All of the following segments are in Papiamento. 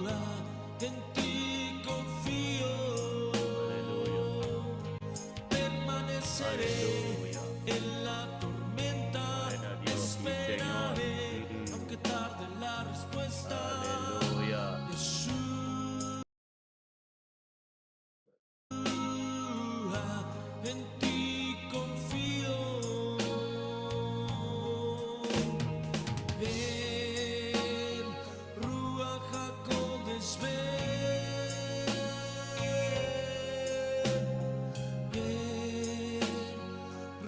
En ti confío. Aleluya. Permaneceré Aleluya. en la tormenta. Gloria a Dios, mi Señor. Esperaré, aunque tarde la respuesta. Aleluya. Yeshua, en ti confío. Ven, Ruach HaKodesh, ven. Ven,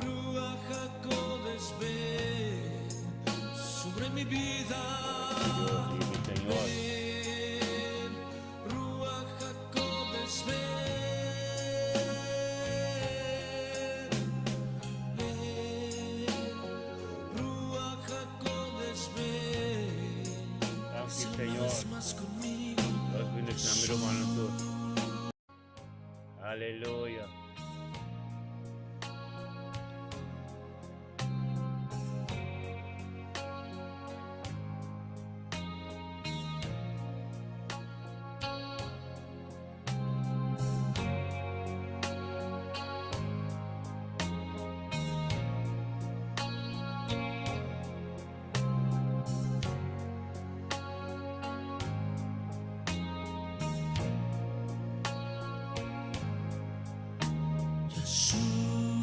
Ruach HaKodesh, ven sobre mi vida. Dios, sí, mi Señor. Ven, Ruach HaKodesh, ven. Ven, Ruach HaKodesh, ven. Danki, Sé una Señor. vez más conmigo. Dos minuut na mi rumannan tur. Aleluya.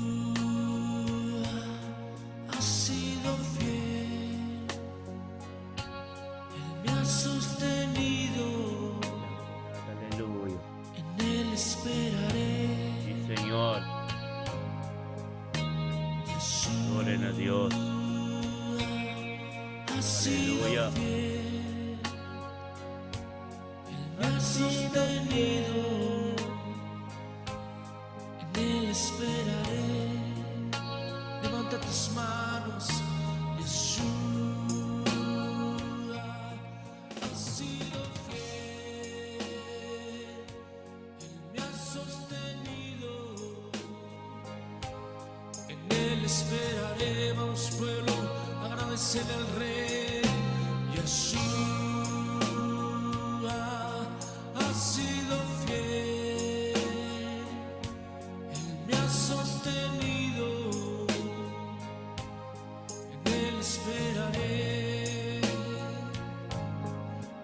Yeshua ha sido fiel, Él me ha sostenido, Aleluya. en Él esperaré. Sí, Señor. Yeshua Gloria a Dios. ha sido Aleluya. fiel, Él me ha sostenido, en Él esperaré. Levanta tus manos, Yeshua ha sido fiel, Él me ha sostenido. En Él esperaré, vamos pueblo, agradecerle al Rey. Yeshua ha sido fiel, Él me ha sostenido. En Él esperaré,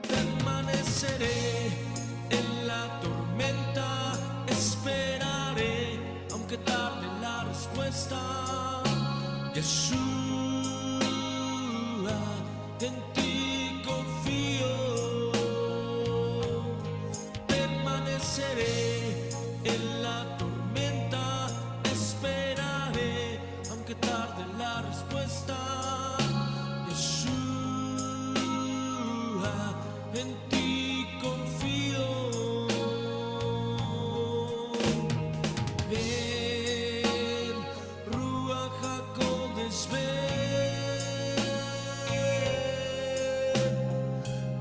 permaneceré en la tormenta, esperaré, aunque tarde la respuesta. Yeshua, en ti confío. Permaneceré en la tormenta, esperaré, aunque tarde la respuesta. Yeshua, en ti confío. Ven, Ruach HaKodesh, ven.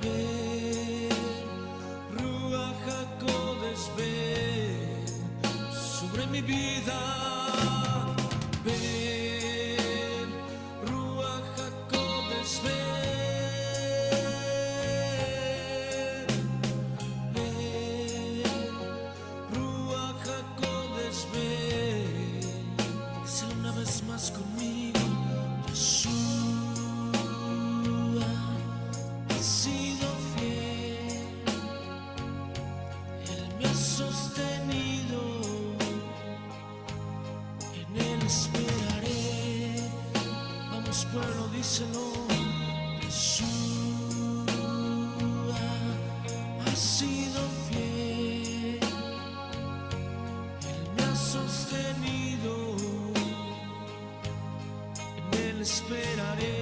Ven, Ruach HaKodesh, ven sobre mi vida. Ven, Ruach HaKodesh, ven. Ven, Ruach HaKodesh, ven. Díselo una vez más conmigo. Yeshua ha sido fiel. Él me ha sostenido. En Él esperaré. Vamos pueblo, díselo. Yeshua ha sido fiel. Él me ha sostenido. En Él esperaré.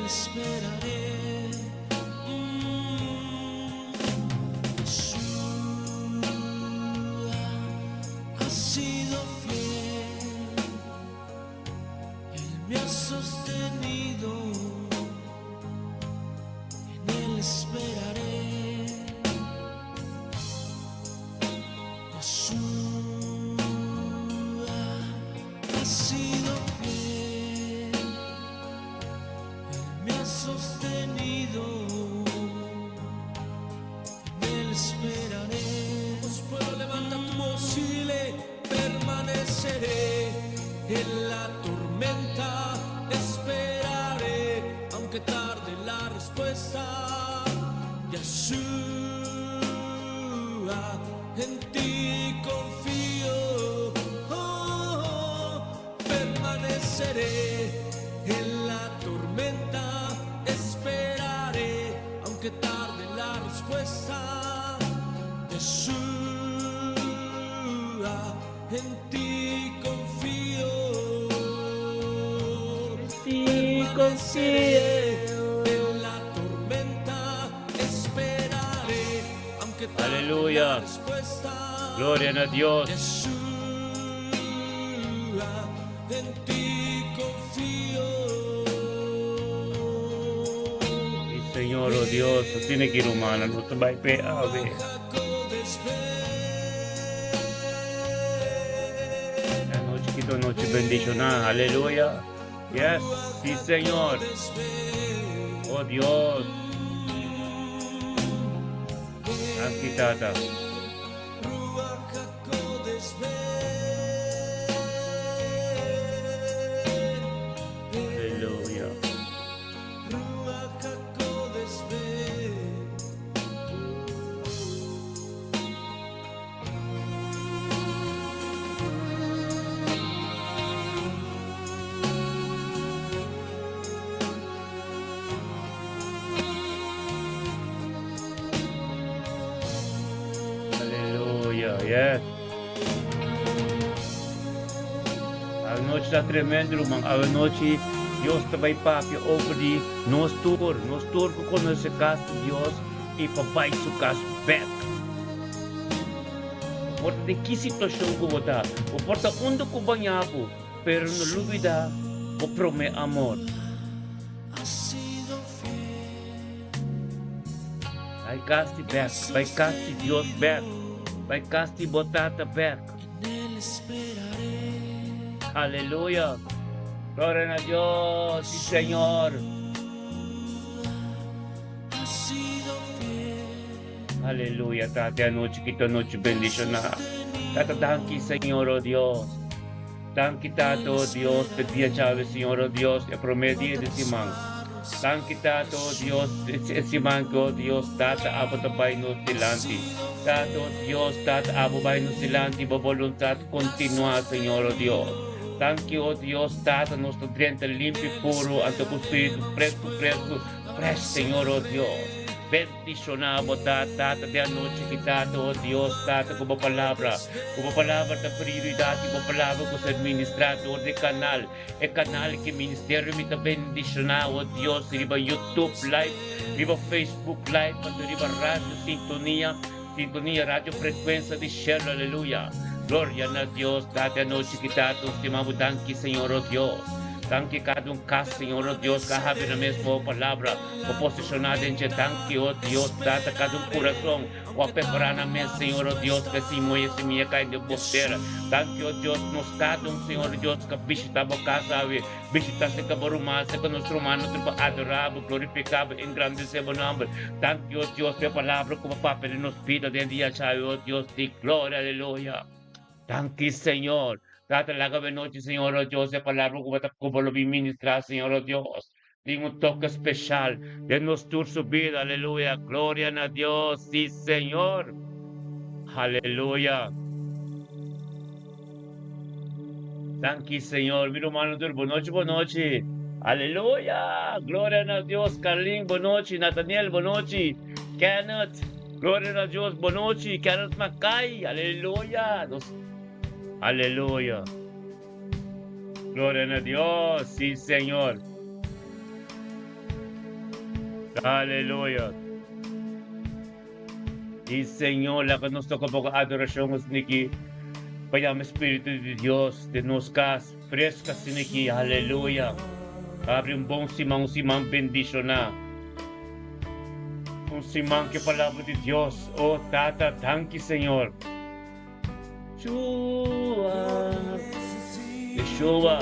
esperaré. Yeshua ha sido fiel, Él me ha sostenido, en Él esperaré. Yeshua ha sido fiel, Él me ha sostenido, en Él esperaré. Pues pueblo, levanta tu voz y dile, permaneceré en la tormenta, esperaré, aunque tarde la respuesta. Yeshua, en ti confío, oh, oh, permaneceré en la tormenta, esperaré, aunque tarde la respuesta. Yeshua, en ti confío. Ti Permaneceré confío. en la tormenta, esperaré, aunque tarde la Aleluya. respuesta. Gloria na Dios. Yeshua, en ti confío. Sí, Señor, oh Dios, tiene que ir humana, no te va a ver. La noche, quito noche bendicionada. Aleluya. Yes, sí, Señor. Oh Dios. Danki, Tata. Aleluya. Aleluya, yes. Anochi ta tremendo, ruman. Anochi Dios ta bai papia over di nos tur, nos tur ku konosé kas di Dios i pa bai su kas bèk. Bo por ta den ki situashon ku bo ta, bo por ta unda ku baña bo, pero no lubidá bo promé amor. Bai kas di bèk, bai kas di Dios bèk, bai kas di bo Tata bèk. Aleluya! Gloria na Dios, sí Señor. Aleluya, Tata, anochi kita nochi bendiciona. Tata, danki, Señor, oh Dios. Danki, Tata, oh Dios, pe dia chave, Señor, oh Dios, e prome dia di siman. Danki, Tata, oh Dios, e siman ku, oh Dios, Tata, abo ta bai nos dilanti. Tata, oh Dios, Tata, abo bai nos dilanti, bo boluntad continua, Señor, oh Dios. Danki, oh Dios, Tata, nos ta drenta limpi, puro, anto ku spiritu fresco, fresco, fresh, Señor, oh Dios. Bendiciona bo ta, Tata, den anochi ki, Tata, oh Dios, Tata, ku bo palabra. Ku bo palabra ta prioridad i bo palabra ku ser ministra door di canal. E canal ki ministerio mi ta bendiciona, oh Dios, riba YouTube live, riba Facebook live, anto riba Radio Sintonia, Sintonia Radio Frecuencia di Cielo, aleluya. Gloria na Dios, Tata, anochi ki, Tata, nos stima bo danki, Señor, oh Dios. Danki cada un cas, Señor, oh Dios, ka habi na mes bo palabra. Bo posiciona den dje danki, oh Dios, Tata, cada un curason cu a prepara nan mes, Señor, oh Dios, pa e moe e semilla cay den bo tera. Danki, oh Dios, nos cada un, Señor, oh Dios, ca bishita bo casa awe, bishita cerca bo ruman, cerca nos rumannan tur pa adora bo, glorifica bo, engrandece bo nomber. Danki, oh Dios, pa e palabra cu bo papia den nos bida den dia djawe, oh Dios di gloria, aleluya. Danki, Señor. Tata, laga bo nochi, Señor, oh Dios, e palabra cu bo ta cu bo lo bin ministra, Señor, oh Dios. Tin un toke special den nos tur su bida, aleluya, gloria na Dios, si Señor, aleluya. Danki Señor, mi rumannan tur, bonochi bonochi, aleluya, gloria na Dios, Carlin bonochi, Nathaniel bonochi, Kenneth, gloria na Dios, bonochi, Kenneth Mackay, aleluya, nos, aleluya. Gloria na Dios, sí Señor. Aleluya. Y Señor, laga nos toca poco adoración niki. Pa llama Espíritu di Dios den nos cas, fresca siniki, aleluya. Abre un bon siman, un siman bendicioná. Un siman que palabra di Dios. Oh, Tata, danki Señor. Yeshua. Yeshua.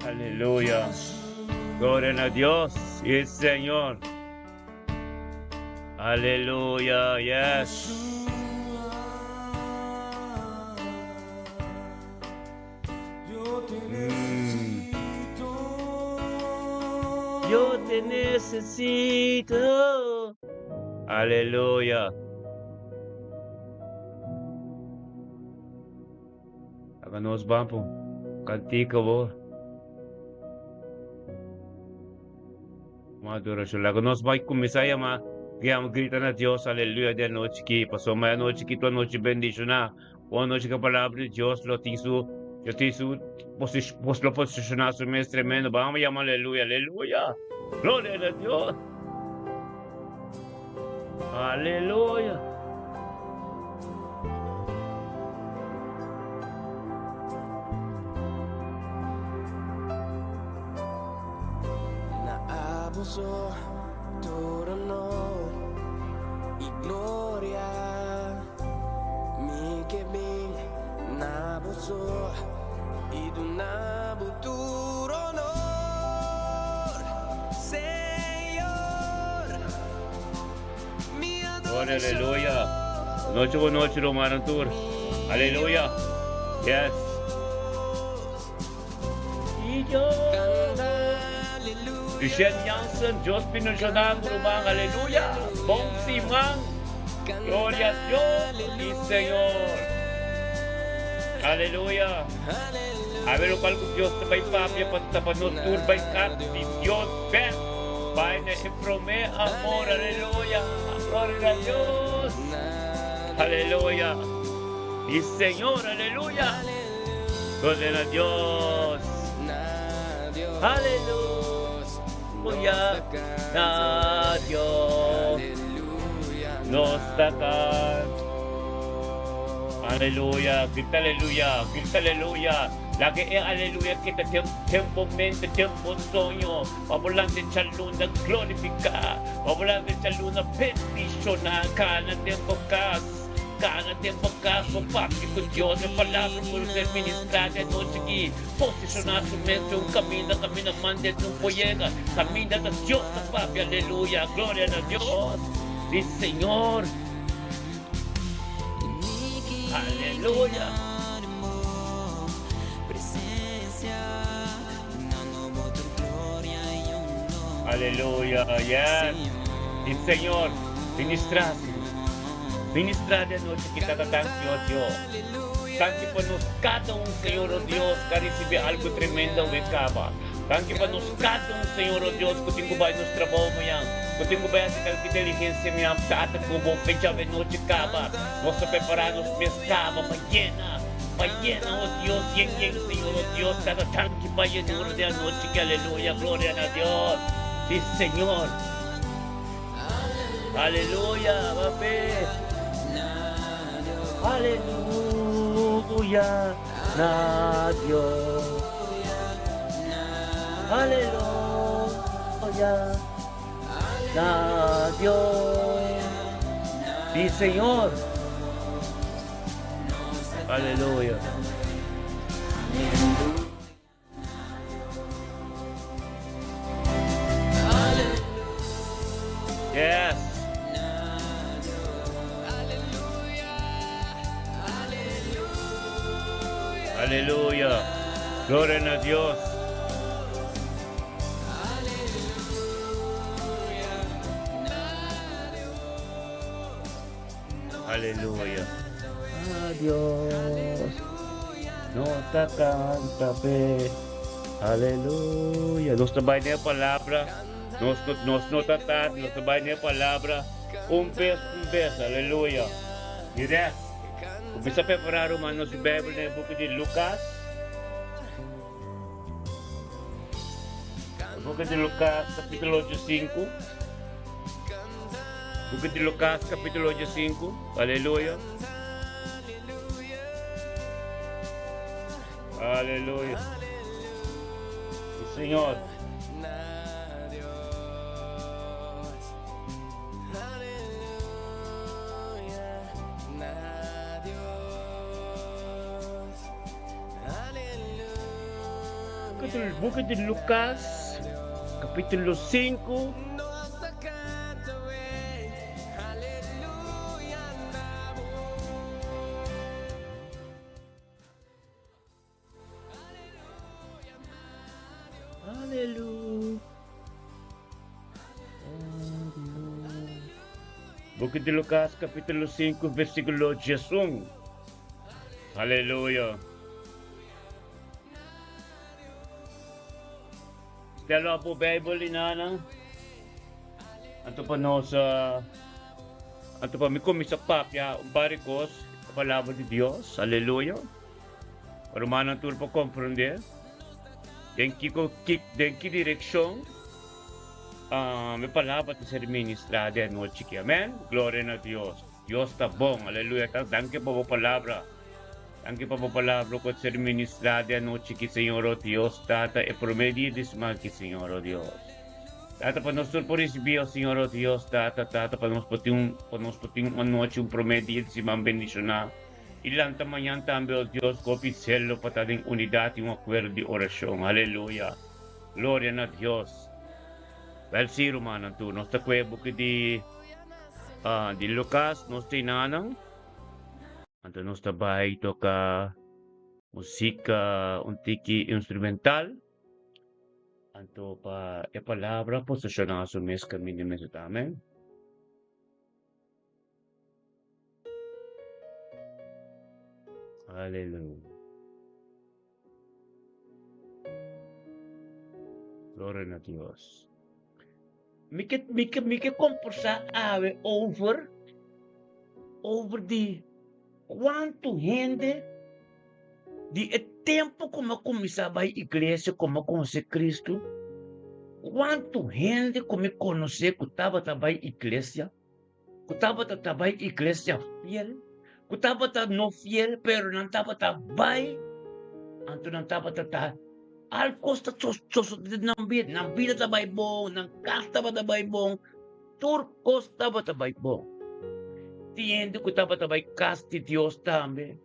Aleluya. Gloria a Dios y el Señor. Aleluya. Yes. Mm. Yo te necesito. Aleluya. Laga nos ban pa un kantika bo. Un adorashon. Laga nos bai kuminsá yama, yama, grita na Dios, aleluya, di anochi ki. Pasobra e anochi ki ta un anochi bendishoná. Un anochi ku e palabra di Dios lo tin su, lo tin su posi, lo posishoná su mes tremendo. Bam yama aleluya, aleluya. Gloria na Dios. Aleluya. Na abuso tur honor y gloria Mi ke bin na boso y duna bo tur honor Señor Mi Gloria, aleluya. Noche con noche, rumannan tur. Aleluya. Yes. Lucien Jansen, Dios bendiciona bo ruman. Aleluya. Bon siman. Gloria a Dios y Señor. Aleluya. A ver locual cu Dios ta bay papia pa ta pa nos tur bay cas di Dios bek. Bay na e prome amor. Aleluya. Gloria a Dios. Aleluya. Y Señor. Aleluya. Gloria a Dios. Aleluya. Na Dios. Nos ta canta. Aleluya, grita aleluya, grita aleluya. Laga e aleluya kita den den bo mente, den bo soño. Pa bo lanta e djaluna glorifiká, pa bo lanta e djaluna bendishoná. Kana den bo kas, kana den bo kas, bo papia ku Dios. E palabra por ser ministrá den anochi aki. Posishoná su mes den un kaminda, kaminda manda den un por yega. Kaminda ta Dios ta papia, aleluya, gloria na Dios. Di Señor. Aleluya. Aleluya. Yes. Di Señor. Ministra, Señor. Ministra di anochi ki tata danki, oh Dios. Danki pa nos kada un, Señor, oh Dios, ka ricibi algo tremendo awe caba. Danki pa nos kada un, Señor, oh Dios, ku tin ku bai nos trabou mañan, ku tin ku bai hasi kalke diligencia mañan. Tata, ku bo fecha awe nochi caba, nos ta prepara nos mes caba pa yena, pa yena, oh Dios, yen yen, Señor, oh Dios. Tata, danki pa yenura di anochi ki. Aleluya, gloria na Dios. Si, Señor. Aleluya, babe. Aleluya na Dios. Aleluya na Dios. Mi Señor. Aleluya. Yes. Aleluya. Gloria na Dios. Aleluya. Adios. No ta canta pe. Aleluya. Nos ta bai den e palabra. Nos no, nos no ta tarde. Nos ta bai den e palabra. Un bes, un bes. Aleluya. Direct. Kuminsá prepará ruman nos Bijbel den e buki di Lukas. E buki di Lukas kapítulo 5. Buki di Lukas kapítulo 5. Aleluya. Aleluya. Señor. Buki di Lukas, kapítulo 5. Aleluya. Buki di Lukas kapítulo 5 versíkulo 11. Aleluya. Stella po Bible inana. Anto pa nos uh, anto pa mi kumisa papia un par di kos palabra di Dios. Aleluya. Rumannan tur por komprondé den kiko ki den ki direkshon mi palabra ta ser ministrá den anochi aki. Amèn. Gloria na Dios. Dios ta bon. Aleluya. Danki pa bo palabra. Danki pa bo palabra ku a ser ministrá den anochi aki, Señor, o Dios Tata, e promé dia di siman aki, Señor, o Dios. Tata, pa nos tur por risibí, o Señor, o Dios Tata, Tata, pa nos por tin un, pa nos por tin un anochi, un promé dia di siman bendishoná. I lanta mañan tambe, o Dios, ku hopi selo pa ta den unidat i un akuerdo di orashon. Aleluya! Gloria na Dios! Wèl sí, rumannan tur, nos ta kue buki di di Lukas, nos ta inanan. Anto nos ta bai toka musika un tiki instrumental. Anto pa e palabra posishoná su mes kaminda mester ta. Amen. Aleluya. Gloria na Dios. Mi ke, mi ke, mi ke komporsa awe over, over di kuantu hende di e tempu ku mi a kuminsá bai iglesia, ku mi a konosé Kristu, kuantu hende ku mi konosé ku tabata bai iglesia, ku tabata ta bai iglesia fiel, ku tabata no fiel pero nan tabata bai, anto nan tabata ta al kos ta sosode den nan bida, nan bida ta bai bon, nan kas tabata bai bon, tur kos tabata bai bon. Tin hende ku tabata bai kas di Dios tambe,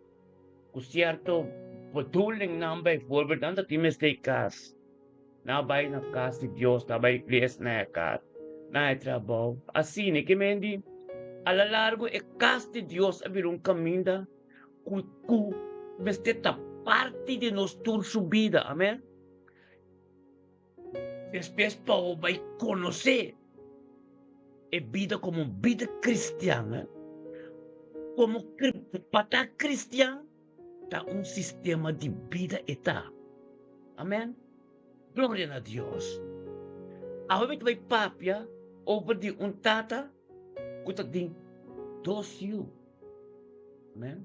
ku sierto bedoelingnan bijvoorbeeld nan ta tin mester kas. Nan a bai na kas di Dios, nan a bai iglesia, nan a kas, nan a trabou. Asina ke men di, a la largo e kas di Dios a bira un kaminda ku ku mester ta parti di nos tur su bida. Amen. Despues pa bo bai konosé e bida komo un bida kristian, komo pa ta kristian, Ta un sistema di bida e ta. Amen. Gloria na Dios. Awe mi ta bai papia over di un tata ku ta tin dos yu. Amen.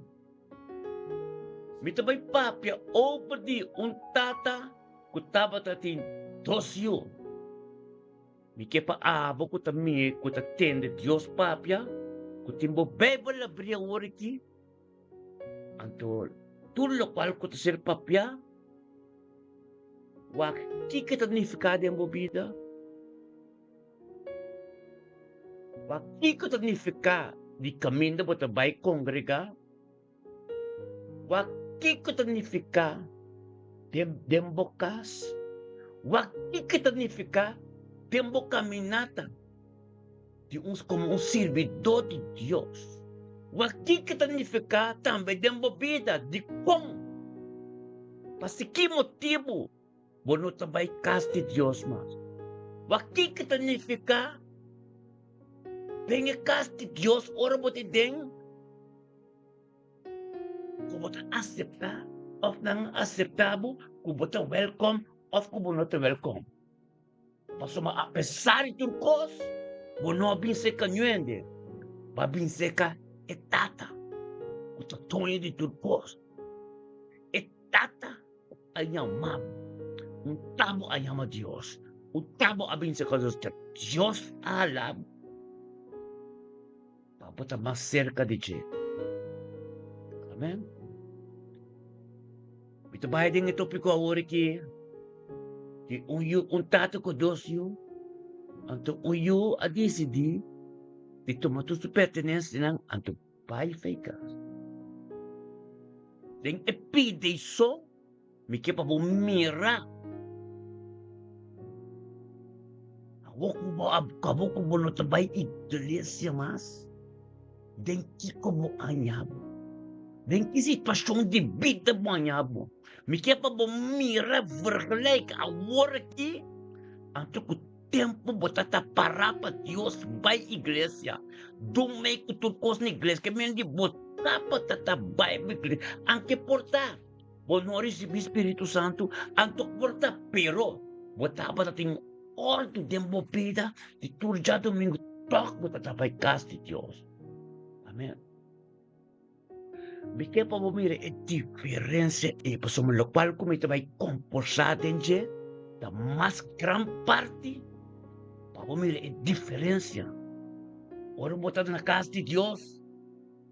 Mi ta bai papia over di un tata ku tabata tin dos yu. Mi ke pa abo ku ta mi ku ta tende Dios papia, ku tin bo Bijbel abri awor aki. Anto tur lokual ku ta ser papiá, wak kiko ta nifiká den bo bida? Wak kiko ta nifiká di kaminda bo ta bai kongregá? Wak kiko ta nifiká den bo kas? Wak kiko ta nifiká den bo kaminata? Di un komo un sirbidó di Dios. Wak kiko ta nifiká tambe den bo bida? Dikon? Pa si ki motibu bo no ta bai kas di Dios mas? Wak kiko ta nifiká den e kas di Dios ora bo ta den ku bo ta aseptá òf nan a aseptá bo, ku bo ta wèlkòm òf ku bo no ta wèlkòm? Pasobra apesar di tur kos, bo no a bin seka ñuende, bo a bin seka e Tata. ku ta doño di tur kos. E Tata ku a yama bo. Un ta bo a yama Dios. Un ta bo a bin serka Dios. Ta Dios a hala bo pa bo ta mas serka di dje. Amen. Mi ta bai den e topiko awor aki di un yu, un tata ku dos yu. Anto un yu a disidí di tuma tur su pertenensianan anto bai fei kas. Den e pida so mi ke pa bo mira. Awor ku bo a kaba ku bo no ta bai iglesia mas. Den kiko bo haña bo? Den ki situashon di bida bo haña bo? Mi ke pa bo mira vergelijk awor aki anto ku tempu bo ta ta pará pa Dios bai iglesia. Dun mei ku tur kos na iglesia ke men di bo tabata ta bai pa iglesia anke por ta bo no a risibí Spiritu Santu anto por ta pero bo tabata tin Òrdu den bo bida di tur djadumingu tòg bo ta ta bai kas di Dios. Amen. Mi ke pa bo mira e diferensia ei, pasobra lokual ku mi ta bai komposá den dje ta mas gran parti pa bo mira e diferensia. Ora bo ta na kas di Dios,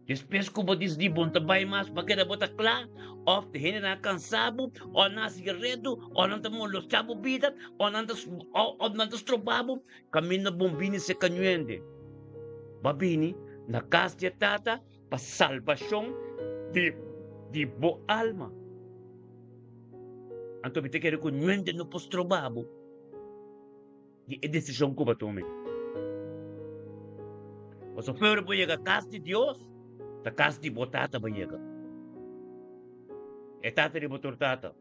Despues ku bo disidí bo no ta bai mas, bo a keda bo ta kla, òf e hendenan a kansa bo, òf nan a sigui redu, òf nan ta molestiá bo bida, òf nan ta òf nan ta stroba bo, kaminda bon bini serka ñuende. Bo a bini na kas di e Tata pa salbashon di di bo alma. Anto mi ta kere ku ñuende no por stroba bo. Di e desishon ku bo a tuma. Pasobra ora bo yega kas di Dios, ta kas di bo tata bo yega. E tata di bo tur tata.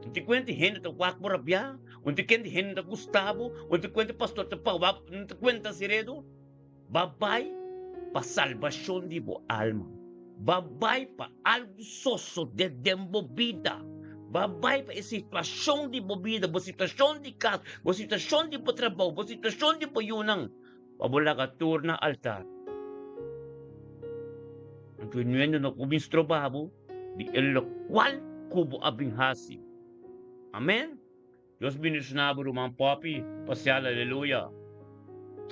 Un ti kuenta hende ta wak bo rabiá, un ti kuenta hende ta gusta bo, un ti kuenta pastor ta paga bo, un ti kuenta siredu. Ba bai pa salbashon di bo alma. Ba bai pa algu sosodé den bo bida. Ba bai pa e situashon di bo bida, bo situashon di kas, bo situashon di bo trabou, bo situashon di bo yunan, pa bo laga tur na altar. Anto nuendo no por bin stroba bo di e lokual ku bo a bin hasi. Amen. Dios bendiciona bo ruman Poppy Pacial aleluya.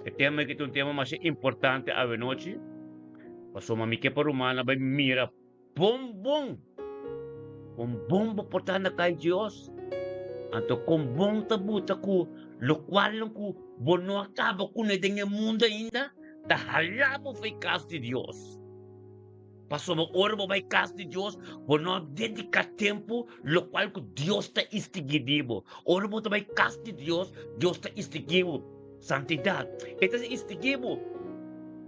E tema aki ta un tema masha importante awe nochi pasobra mi ke pa rumannan bai mira bon bon kon bon bo por ta na kai Dios anto kon bon ta buta ku lokualnan ku bo no a kaba kuné den e mundo ainda ta hala bo for e kas di Dios. Pasobra ora bo bai kas di Dios, bo no a dediká tempu lokual ku Dios ta instigí di bo. Ora bo ta bai kas di Dios, Dios ta instigí bo santidat. E ta instigí bo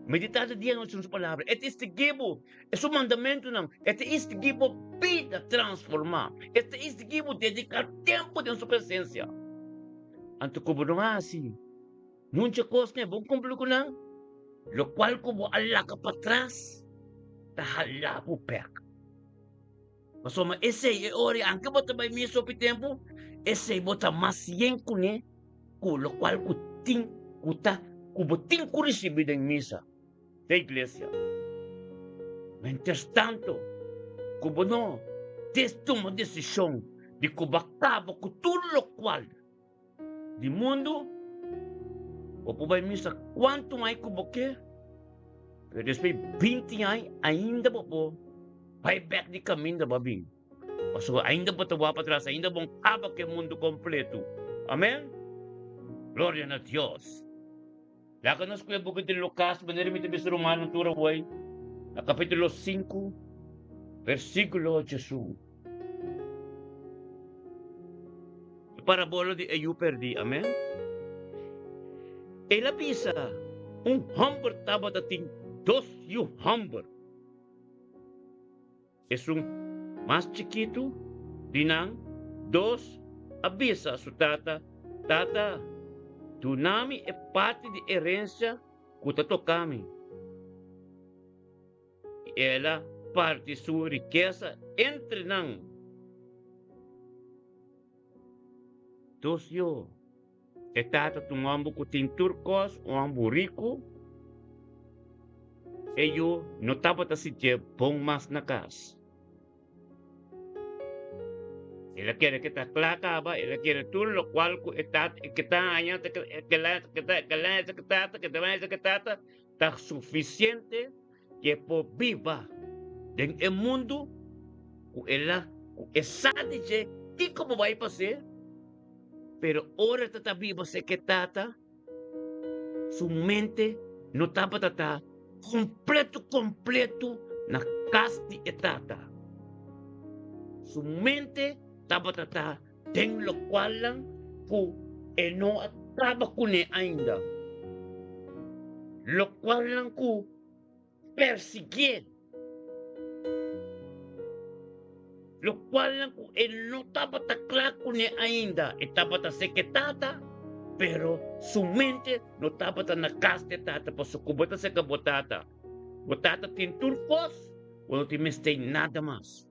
meditá di dia i nochi den su palabra. E ta instigí bo e su mandamentunan. E ta instigí bo bida transformá. E ta instigí bo dediká tempu den su presensia. Anto ku bo no hasi Nunca kos n'e bo kumpli ku nan, lokual ku bo a laka patras ta hala bo bèk. Pasobra esei e ora i anke bo ta bai misa hopi tempu, esei bo ta mas yen kuné ku lokual ku tin ku ta ku bo tin ku risibí den misa den iglesia. Mientrastanto ku bo no des tuma desishon di ku bo a kaba ku tur lokual Di mundu, bo por bai misa kuantu ai ku bo ke, pero despues 20 ai ainda bo por bai bek di kaminda bo a bin. Pasobra ainda bo ta wak patras, ainda bo kaba ku e mundu kompletu. Amen? Gloria na Dios! Laga nos ku e buki di Lukas, manera mi ta bisa rumannan tur awor, na kapitulo 5, versíkulo 81. E parabola di e yu perdí. Amen. El a bisa, Un hòmber tabata tin dos yu hòmber. Esun mas chikitu di nan dos a bisa su tata, Tata, duna mi e parti di herensia ku ta toka mi. I el a parti su rikesa entre nan. Dos yo. E tata ta un hòmber ku tin tur kos, un hòmber riku. E yu no tabata sintié bon mas na kas. El a kere ke ta kla kaba, el a kere tur lokual ku e tata e ke ta haña, ta ke kela, ke ta kela, esaki tata, ke ta esaki tata, ta sufisiente ke por biba den e mundu ku el a ku e sa di dje kiko bo bai pas'é, pero ora e ta ta biba seke tata, Su mente no tabata ta completo completo na cas di e tata. Su mente tabata ta den locualnan cu e no a caba cune ainda. Locualnan cu persiguié, lokualnan ku e no tabata kla kuné ainda. E tabata seke tata, pero su mente no tabata na kas di e tata, pasobra ku bo ta seka bo tata, bo tata tin tur kos, bo no tin mester nada mas.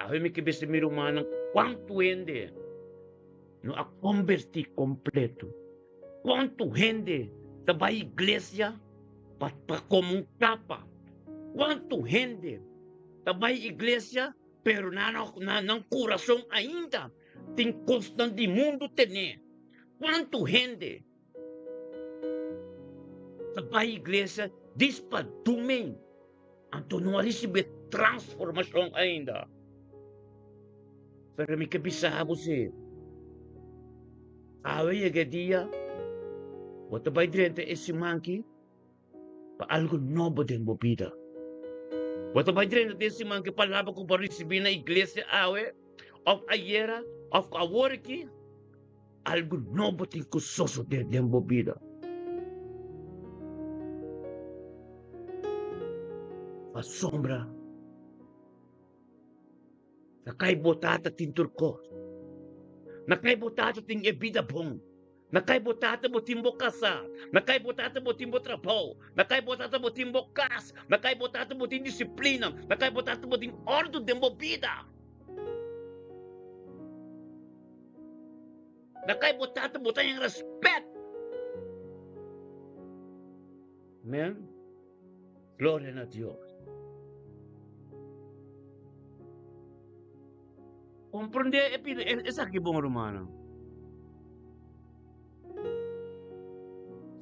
Awe mi ke bisa mi rumannan kuantu hende no a kombertí kompleto. Kuantu hende ta bai iglesia pa pa komo un kapa. Kuantu hende ta bai iglesia pero nan no nan kurason ainda tin kosnan di mundu tene. Kuantu hende ta bai iglesia dis pa dumen. Anto no a risibi e transformashon ainda. Pero mi ke bisa bo si, awe yega e dia, bo ta bai drenta e siman aki pa algu nobo den bo bida. Bo ta bai drenta den siman aki palabra ku bo a risibi na iglesia awe, òf ayera, òf awor aki, Algu nobo tin ku sosodé den bo bida. Pasobra na kai bo tata tin tur kos. Na kai bo tata tin e bida bon. Na kai bo tata bo tin bo kasá. Na kai bo tata bo tin bo trabou. Na kai bo tata bo tin bo kas. Na kai bo tata bo tin disiplina. Na kai bo tata bo tin òrdu den bo bida. Na kai bo tata bo ta hen respet. Amen. Gloria na Dios. Comprende e pide esaki bon hermano.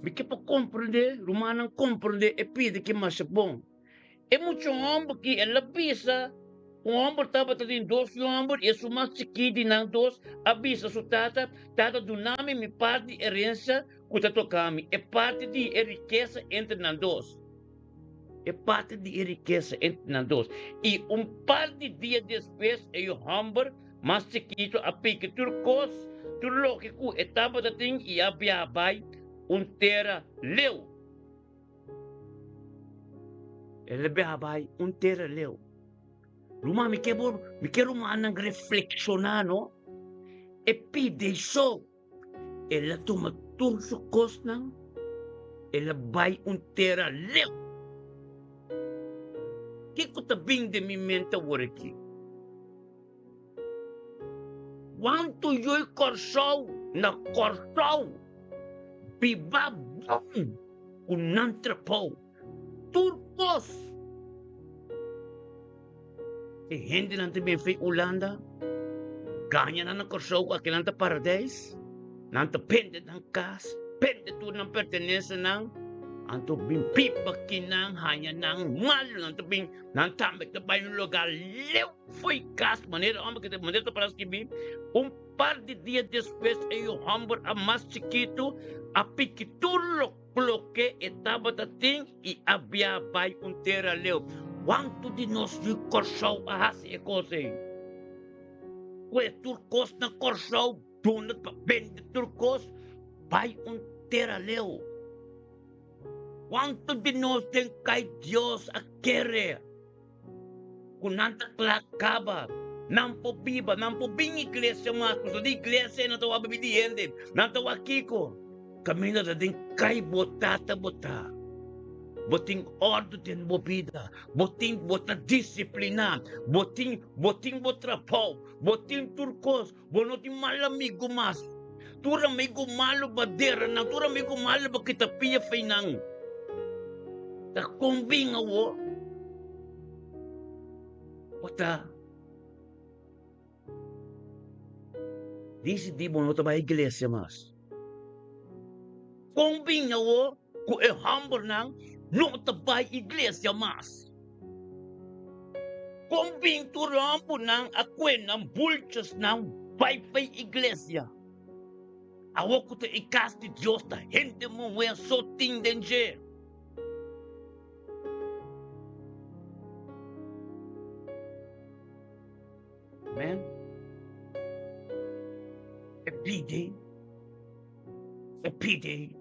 Mi ke pa comprende, rumannan comprende e pide ki masha bon. E mucha homber ki el a bisa, un homber tabata tin dos homber i esun mas chikí di nan dos a bisa su tata, Tata, duna mi mi parti di herensia ku ta toka mi, e parti di e rikesa entre nan dos. E parti di e rikesa entre nan dos. I un par di dia despues e yu homber mas chikitu a piki tur kos, tur loke ku e tabata tin i a biaha bai un tera leu. El a biaha bai un tera leu. Ruman, mi ke bo, mi ke rumannan reflekshoná, no? E pidi so. El a tuma tur su kosnan, el a bai un tera leu. Kiko ta bin den mi mente awor aki? Wantu yoi Kòrsou na Kòrsou biba bon ku nan trabou tur kos. E hendenan ta bin fei Hulanda gaña nan na Kòrsou ku akinan ta paradijs, nan ta bende nan kas, bende tur nan pertenensianan, anto bin biba kinan haña nan malu, nan ta bin nan tambe ta bai un lugar leu. Fo'i kas, manera e hòmber ku ta manera ta para skibí, un par di dia despues e yu hòmber a mas chikitu a piki tur loke e tabata tin i a biaha bai un tera leu. Kuantu di nos yu Kòrsou a hasi e kos ei? Kue tur kos na Kòrsou, duna pa bende tur kos, bai un tera leu. Kuantu di nos den kai Dios a kere? Ku nan ta kla kaba. Nan por biba, nan por bin iglesia mas, pasobra di iglesia nan ta wak bibi di hende. Nan ta wak kiko? Kaminda ta den kai bo tata bo ta. Bo tin òrdu den bo bida, bo tin bo ta disipliná, bo tin bo tin bo trabou, bo tin tur kos, bo no tin mal amigu mas. Tur amigu malu ba dera nan, tur amigu malu ba kita pia fei nan. Ta kon bin awor? Bo ta disidí bo no ta bai iglesia mas. Kon bin awor ku e hòmbernan no ta bai iglesia mas? Kon bin tur hòmbernan a kue nan bulchesnan bai p'e iglesia? Awor ku ta e kas di Dios ta hende muhé so tin den dje. Amen. E pidi, e pidi,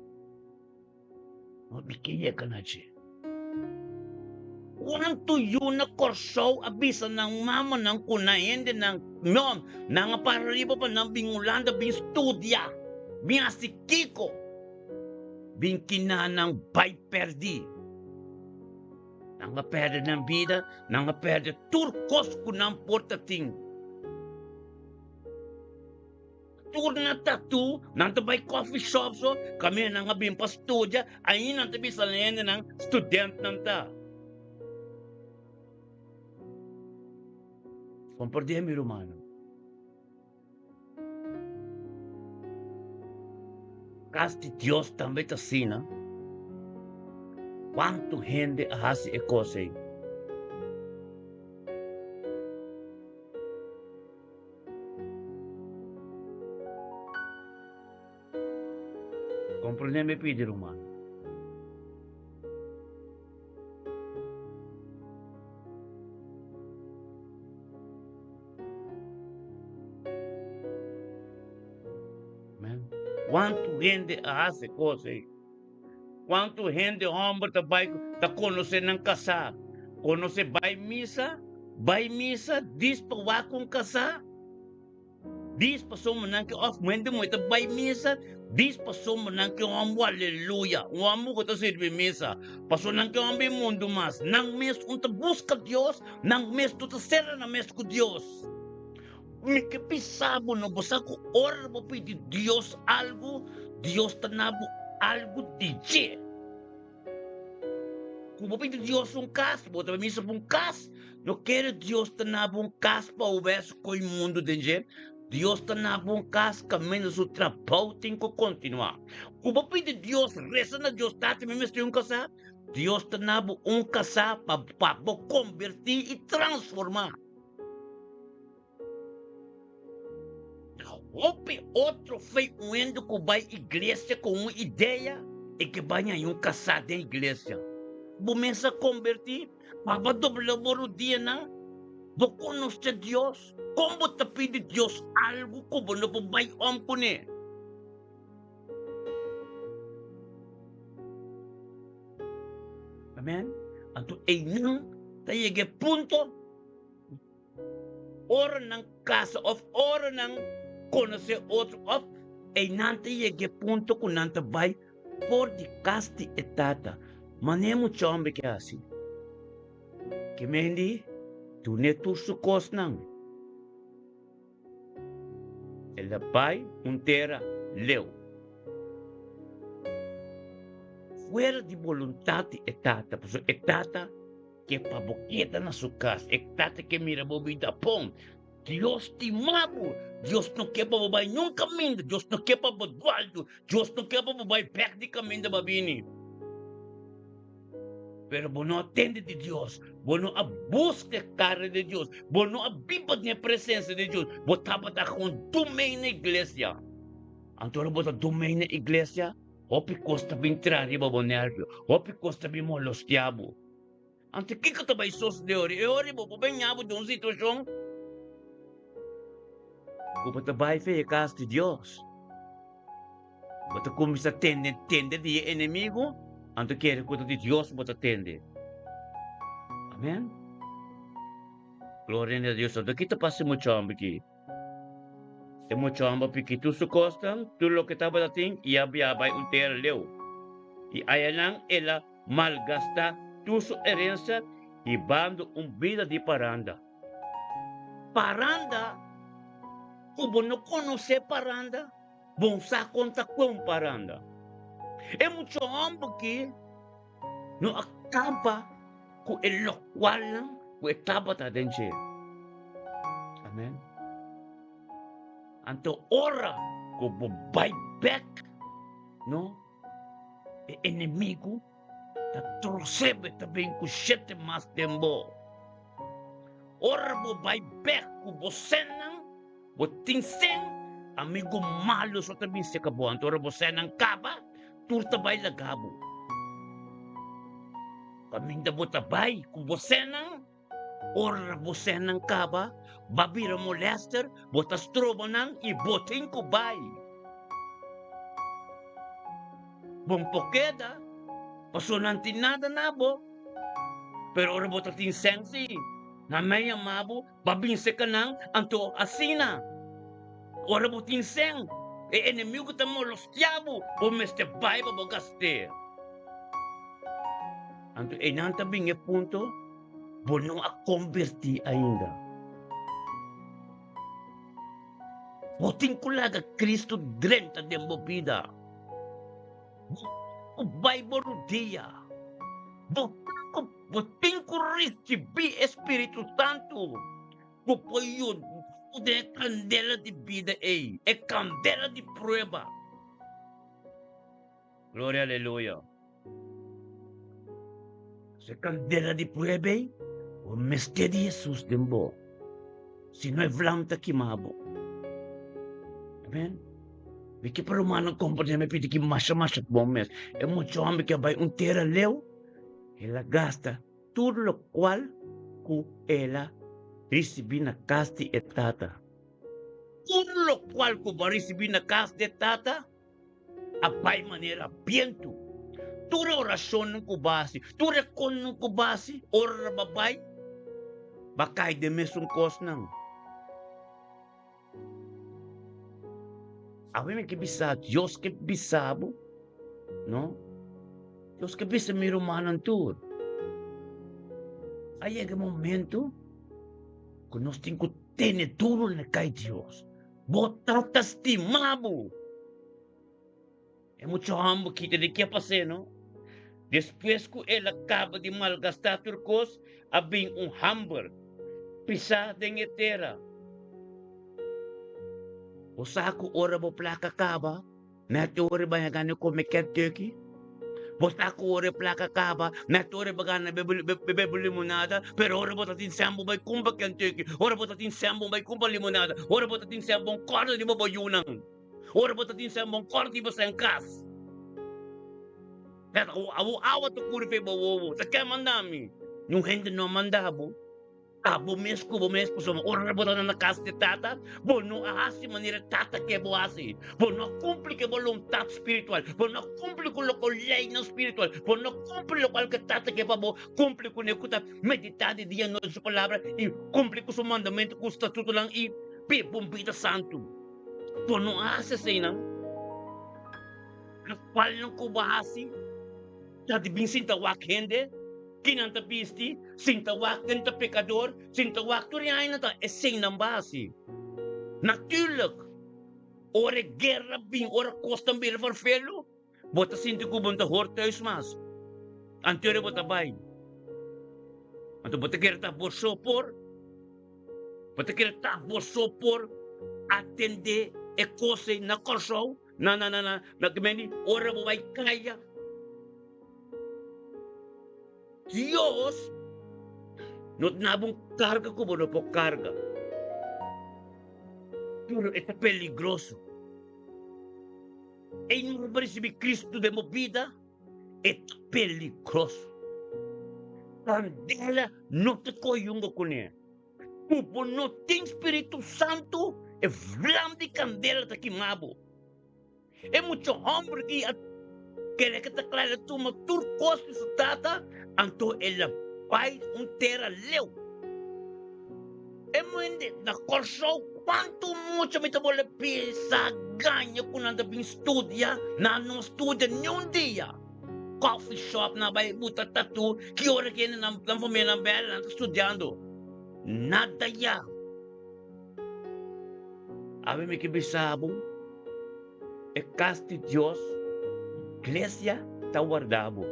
no mi ke yega na dje. Kuantu yu na Kòrsou a bisa nan mamanan ku nan hendenan, no, nan a para riba pa nan bin Hulanda bin studia, bin hasi kiko? Bin kina nan bai pèrdí. Nan a pèrdè nan bida, nan a pèrdè tur kos ku nan por ta tin. Tur na tatu, nan ta bai coffee shop so, kaminda nan a bin pa studia, ainda nan ta bisa na hendenan student nan ta. Komprendé mi rumannan. Kas di Dios tambe ta asina. Kuantu hende a hasi e kos ei? Comprende mi pidi ruman. Amen. Cuanto hende a haci cos ei? Cuanto hende homber ta bai ta conoce nan casá? Conoce bai misa, bai misa, dis pa wak un casá? Dis pasobra nan ke of hende muhé ta bai misa, dis pasobra nan ke homber, aleluya, un homber ku ta sirbi misa, pasobra nan ke homber e mundu mas, nan mes un ta buska Dios, nan mes no ta sera nan mes ku Dios. Mi ke bisa bo no, bo sa ku ora bo pidi Dios algu, Dios ta na bo algu di dje. Ku bo pidi Dios un kas, bo ta misa pa un kas. No kere Dios ta na bo un kas pa obes ku e mundu den dje. Dios ta na bo un kas kaminda su trabou tin ku kontinuá. Ku bo pidi Dios, resa na Dios, Tata, mi mester un kasá. Dios ta na bo un kasá pa pa bo kombertí i transformá. Hopi otro fe un hende ku bai iglesia ku un idea e ke bai haña un kasá den iglesia. Bo mes a kombertí? Aba dobla bo rudianan? Bo konosé Dios? Kon bo ta pidi Dios algu ku bo no por bai om kuné? Amen. Anto einan ta yega e punto. Ora nan kasa of ora nan konosé otro of einan ta yega e punto ku nan ta bai for di kas di e tata. Manera mucha homber ke hasi? Ke mendi dun'é tur su kosnan. El a bai un tera leu. Fuera di boluntat di e tata, pasobra e tata ke pa bo keda na su kas, e tata ke mira bo bida bon. Dios stima bo, Dios no ke pa bo bai niun kaminda, Dios no ke pa bo dualdu, Dios no ke pa bo bai bek di kaminda bo a bini. Pero bo no a tende di Dios, bo no a buska e kara di Dios, bo no a biba den e presensia di Dios, bo tabata gewoon dumei na iglesia. Anto ora bo ta dumei na iglesia, hopi kos ta bin traha riba bo nervio, hopi kos ta bin molostia bo. Anto kiko ta bai sosode ora? E ora bo por baña bo den un situashon ku bo ta bai fe e kas di Dios. Bo ta kuminsá tende tende di e enemigu, anto kere ku ta di Dios bo ta tende. Amen. Gloria na Dios. Anto ki ta pasa e mucha homber aki? E mucha homber piki tur su kosnan, tur loke tabata tin, i a biaha bai un tera leu. I ayanan el a malgastá tur su herensia hibando un bida di paranda. Paranda? Ku bo no konosé paranda? Bon sa kon ta kon paranda. E mucha homber ki no a kaba ku e lokualnan ku e tabata den dje. Amen. Anto ora ku bo bai bek, no, e enemigu ta trose bo, e ta bin ku shete mas den bo. Ora bo bai bek ku bo sennan, bo tin sen, amigu malu so ta bin seka bo. Anto ora bo sennan kaba, tur ta bai laga bo. Kaminda bo ta bai ku bo sennan, ora bo sennan kaba, ba bira molester, bo ta stroba nan i bo tin ku bai. Bon por keda, pasobra nan tin nada na bo. Pero ora bo ta tin sen si, nan mei yama bo, ba bin seka nan, anto asina. Ora bo tin sen, e enemigu ta molostia bo, bo mester bai pa bo gast'é. Anto einan ta bin e punto, bo no a kombertí ainda. Bo tin ku laga Kristu drenta den bo bida. Bo tin ku bai bo rudia. Bo tin ku bo tin ku risibí e Spiritu Santu ku por yuda bo den e kandela di bida ei, e kandela di prueba. Gloria aleluya. Se kandela di prueba ei, bo mester di Hesus den bo. Si no e vlam ta kima bo. Amen. Mi ke pa rumannan komprende mi pidi ki masha masha bon mes. E mucha homber ke a bai un tera leu, el a gasta tur lokual ku el a risibí na kas di e tata. Tur lokual ku bo a risibí na kas di e tata, a bai manera bientu. Tur e orashonnan ku bo a hasi, tur e konnan ku bo a hasi, ora bo a bai, bo a kai den mesun kosnan. Awe mi ke bisa, Dios ke bisa bo, no? Dios ke bisa mi rumannan tur. A yega e momento ku nos tin ku tene duro na kai Dios. Bo tata stima bo. E mucha hòmber kita di ke pas'é, no? Despues ku el a kaba di malgastá tur kos, a bin un hamber pisá den e tera. Bo sa ku ora bo plaka kaba, mèt ora bo a gana kome Kentucky? Bo sa ku ora e plaka kaba, mèt ora bo a gana bebe limonada? Pero ora bo ta tin sèn bo bai kumpra Kentucky, ora bo ta tin sèn bo bai kumpra limonada, ora bo ta tin sèn bo kòrda riba bo yunan. Ora bo ta tin sen bon kòrta i bo sen kas. Abo awa ta kuri pa e bo wowo. Ta ken manda mi? Niun hende no a manda bo. Abo mes ku bo mes pasobra ora bo ta na kas di tata, bo no a hasi manera tata ke bo hasi. Bo no a kumpli ku e boluntat spiritual. Bo no a kumpli ku loke leinan spiritual. Bo no a kumpli lokual ku tata ke pa bo kumpli kuné ku ta meditá di dia i nochi su palabra i kumpli ku su mandamentu ku statutonan i biba un bida santu. Bo no a hasi eseinan. Lokualnan ku bo a hasi ta di bin sinta wak hende, kinan ta bisti, sinta wak ken ta pekador, sinta wak tur e añanan ta eseinan bo a hasi. Natuurlik, ora e guera bin, ora kosnan bira ferfelu, bo ta sinti ku bo no ta hor thuis mas. Anterior bo ta bai. Anto bo ta kere ta bo so por. Bo ta kere ta bo so por atendé e kos ei na Kòrsou? Na na na na na kimendi ora bo bai kaya. Dios no ta naba un karga ku bo no por karga. Pero e ta peligroso. Ei no bo risibí Kristu den bo bida. E ta peligroso. Kandela no ta koyunga kuné. Ku bo no tin Spiritu Santu, e vlam di kandela ta kima bo. E mucha hòmber ki a kere ke ta kla el a tuma tur kos di su tata, anto el a bai un tera leu. E muhende na Kòrsou kuantu mucha mi ta bole bisa gaña ku nan ta bin studia, nan no studia niun dia. Coffee shop nan bai buta tatu, ki ora ki hende nan famia nan bel nan ta studiando. Nada ya. Awe mi ke bisa bo, e kas di Dios, iglesia ta warda bo.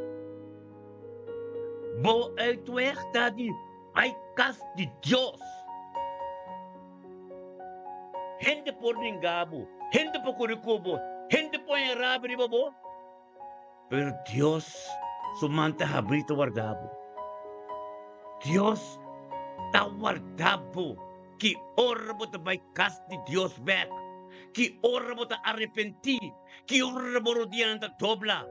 Bo uitweg ta di bai kas di Dios. Hende por ninga bo, hende por kuri ku bo, hende por haña rabia riba bo, pero Dios su man ta habrí ta warda bo. Dios ta warda bo ki ora bo ta bai kas di Dios bèk, ki ora bo ta arepentí, ki ora bo rodianan ta dobla.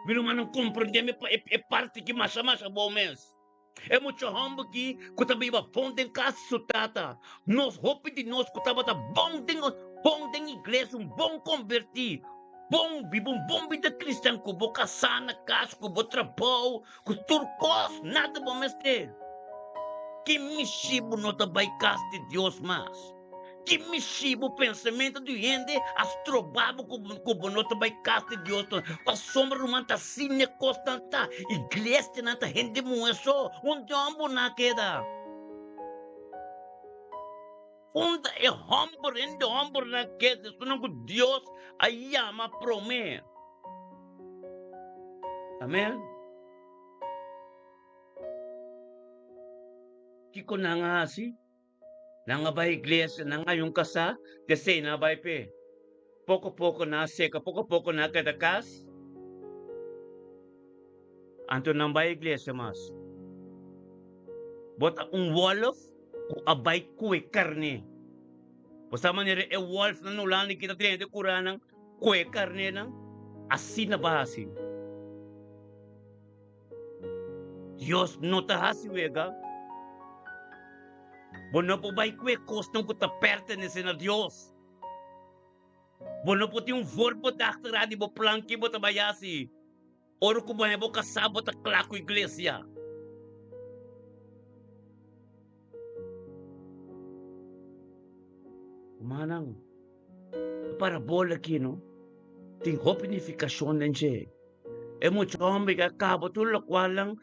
Mi rumannan komprendé mi pa e parti ki masha masha bon mes. E mucha hòmber ki ku ta biba bon den kas di su tata. Nos hopi di nos ku tabata bon den bon den iglesia, un bon kombertí, bon biba un bon bida kristian ku bo kasá na kas, ku bo trabou, ku tur kos, nada bo mester. Ki mishi bo no ta bai kas di Dios mas? Ki mishi bo pensamentu di hende a stroba bo ku bo no ta bai kas di Dios? Pasobra ruman ta asina e kosnan ta. Iglesianan ta hende muhé so. Unda e hòmbernan a keda? Unda e hòmber, hende hòmbernan a keda? Esunnan ku Dios a yama promé. Amèn. Kiko nan a hasi? Nan a bai iglesia, nan a yun kasá, desei nan a bai p'e. Poko poko nan a seka, poko poko nan a keda kas. Anto nan bai iglesia mas. Bo ta un wòlf ku a bai kue karné. Bo sa manera e wòlfnan na Hulanda ki ta trenta e kuranan kue karnénan? Asina bo a hasi. Dios no ta hasi wega. Bo no por bai ku e kosnan ku ta pertenesé na Dios. Bo no por tin un voorbedachte raad di bo plan ke bo ta bai hasi. Ora ku bo haña bo kasá bo ta kla ku iglesia. Rumannan, e parabola aki no tin hopi nifikashon den dje. E mucha homber ke a kaba tur lokualnan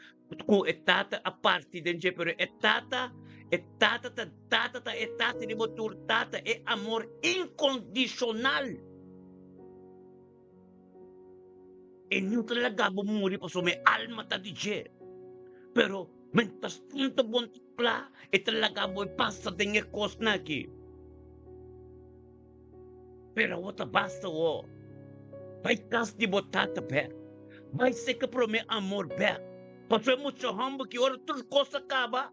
ku e tata a parti den dje, pero e tata, e tata ta tata ta e tata riba tur tata, e amor inkondishonal. E no ta laga bo muri pasobra e alma ta di dje. Pero mientras tanto bo no ta kla, e ta laga bo e pasa den e kosnan aki. Pero awor ta basta awor. Bai kas di bo tata bek. Bai seka prome amor bek. Pasobra e mucha homber ki ora tur kos a kaba,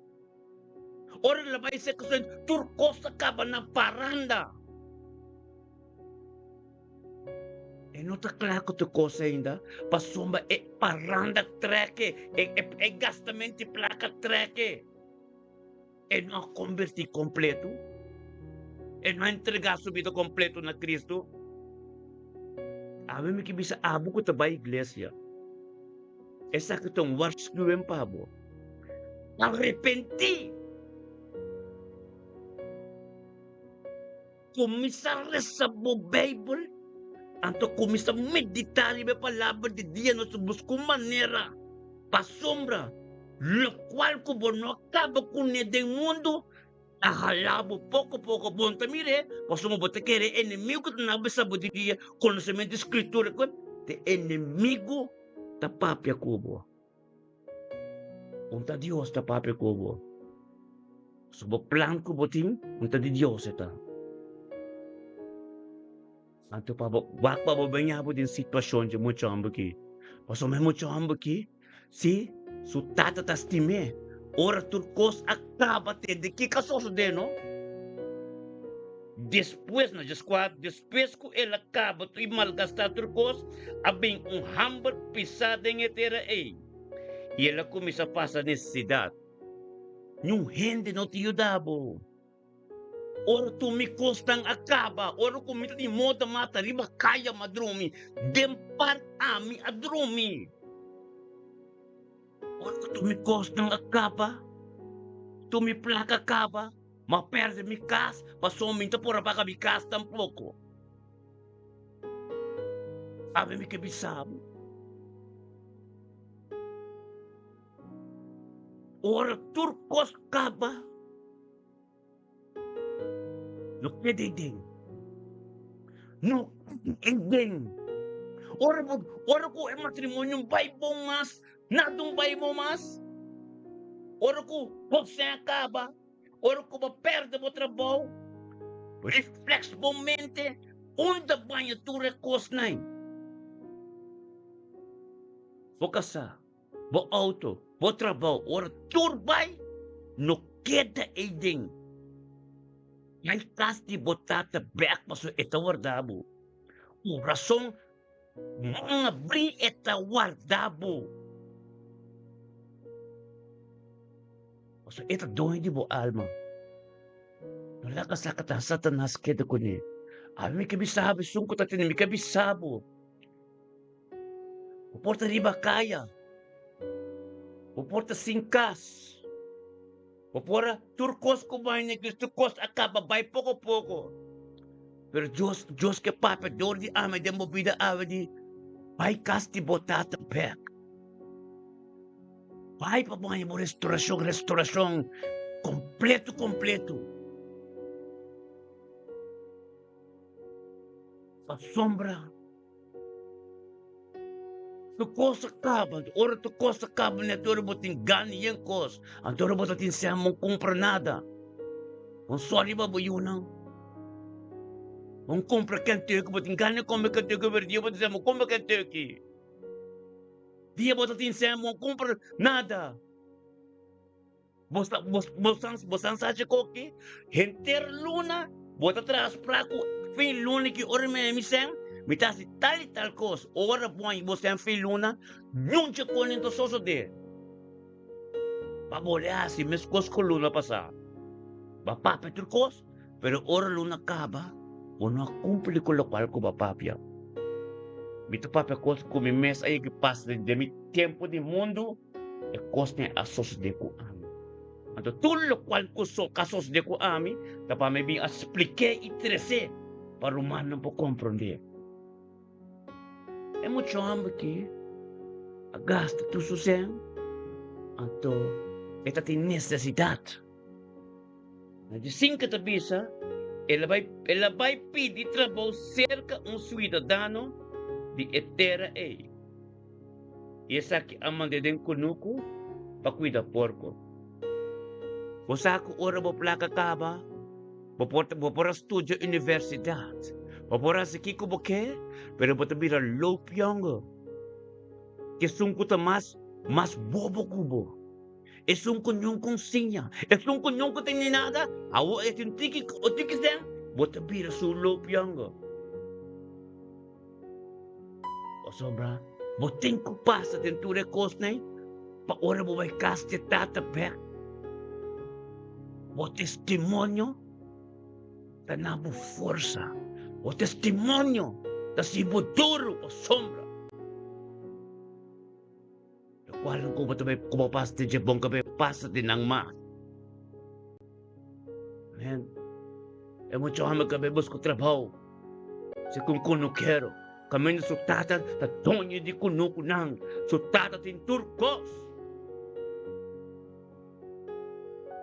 ora el a bai seka su hende, tur kos a kaba na paranda. E no ta kla ku tur kos ainda, pasobra e paranda treke, e gastamento di plaka treke. E no a kombertí kompletu. E no a entregá su bida kompletu na Kristu. Awe mi ke bisa abo ku ta bai iglesia, esaki ta un warskuwing pa bo. Arepentí! Kuminsá resa bo Beibel, anto kuminsá meditá riba e Palabra di dia nochi. Buska un manera pasobra lokual ku bo no a kaba kuné den mundu ta hala bo poko poko. Bo no ta mir'é pasobra bo ta kere e enemigu ku ta na bisa bo di dia konosementu di Skritura ku e enemigu ta papia ku bo. Un ta Dios ta papia ku bo. So bo plan ku bo tin, un ta di Dios e ta. Anto pa bo wak pa bo baña bo den situashon dje mucha homber ki. Pasobra e mucha homber ki, si su tata ta stim'é, ora tur kos a kaba te di kiko a sosodé no? Despues, na djeskuat, despues ku el a kaba i malgastá tur kos, a bin un hamber pisá den e tera ei, i el a kuminsá pasa nesesidat. Niun hende no ta yuda bo. Ora tur mi kosnan a kaba, ora ku mi ta di moda mata riba kaya mi a drumi, den park ami a drumi. Ora ku tur mi kosnan a kaba, tur mi plaka a kaba, mi a pèrdè mi kas, pasobra mi no ta por a paga mi kas tampoko. Awe mi ke bisa bo, ora tur kos kaba, No keda ei den. No keda ei den. Ora bo, ora ku e matrimonio bai bon mas, nada un bai bon mas. Ora ku bo sen a kaba, ora ku bo perde bo trabou, reflex bo mente unda baña tur e kosnan. Bo kasá, bo auto, bo trabou, ora tur bai, no keda eiden. Bai kas di bo tata bek pasobra e ta warda bo. Ku rason man abrí e ta warda bo. Pasobra e ta doño di bo alma. No laga saka ta Satanas keda kuné. Ami mi ke bisa bo esun ku ta tene mi ke bisa bo. Bo por ta riba kaya. Bo por ta sin kas. Bo por a tur kos ku bai na iglesia, tur kos a kaba bai poko poko. Pero Dios, Dios ke papia dor di ami den bo bida awe di bai kas di bo tata bek. Bai pa bo haña bo restaurashon, restaurashon kompleto, kompleto. Pasobra Tu kos a kaba, ora tu kos a kaba nèt ora bo tin gana yen kos, anto ora bo ta tin sèn bo kumpra nada. Bo sò riba bo yunan. Bo kumpra Kentucky, bo tin gana di kome Kentucky pero dia bo tin sèn bo kumpra Kentucky. Dia bo ta tin sèn bo kumpra nada. Bo sa, bo, bo san, bo san sa haci koki? Henter luna bo ta traha sprak ku fin luna ki ora mi mi sen, mi ta haci tal i tal kos. Ora bo haña bo sen fin luna, nunca konin ta sosode. Pa bo le haci meskos ku luna pasá. Bo a papia tur kos, pero ora luna kaba, bo no a kumpli ku lokual ku bo a papia. Mi ta papia kos ku mi mes a yega pasa den mi tempu di mundu. E kosnan a sosodé ku ami. Anto tur lokual ku a sosodé ku ami ta pa mi bin a splik'é i tres'é pa rumannan por komprondé. E mucha hòmber ki a gasta tur su sèn, anto e ta tin nesesidat. Na di sinku ta bisa, El a bai, el a bai pidi trabou serka un suidadano di e tera ei. I esaki a mand'é den kunuku pa kuida porko. Bo sa ku ora bo plaka kaba, bo por bo por a studia universidat, bo por hasi kiko bo ke, pero bo ta bira loopjonge. Esun ku ta mas mas bobo ku bo. Esun ku nunka un siña, esun ku nunka tene nada, awor e tin tiki o tiki sen, bo ta bira su loopjonge. Pasobra bo tin ku pasa den tur e kosnan pa ora bo bai kas di Tata bek, bo testimonio ta na bo forsa, bo testimonio ta si bo duru pasobra lokual ku bo ta bai ku bo pasa den dje bon ka bai pasa den nan mas. Amen. E mucha homber ka bai buska trabou si ku un kunukero. Kaminda su tata ta doño di kunukunan. Su tata tin tur kos.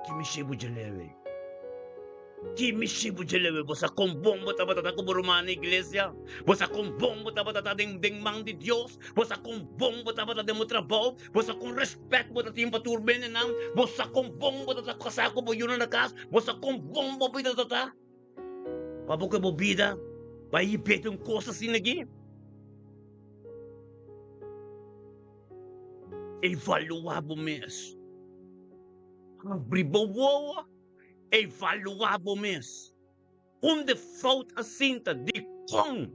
Ki mishi bo dje lewe? Ki mishi bo dje lewe? Bo sa kon bon bo tabata ta ku bo ruman na iglesia? Bo sa kon bon bo tabata ta den den man di Dios? Bo sa kon bon bo tabata den bo trabou? Bo sa kon respet bo ta tin pa tur bendenan? Bo sa kon bon bo ta ta kasá ku bo yunan na kas? Bo sa kon bon bo bida ta ta? Pa bo ke bo bida bai yipete un kos asina aki? Evaluá bo mes. Abri bo wowo, evaluá bo mes. Unda e fout a sinta? Dikon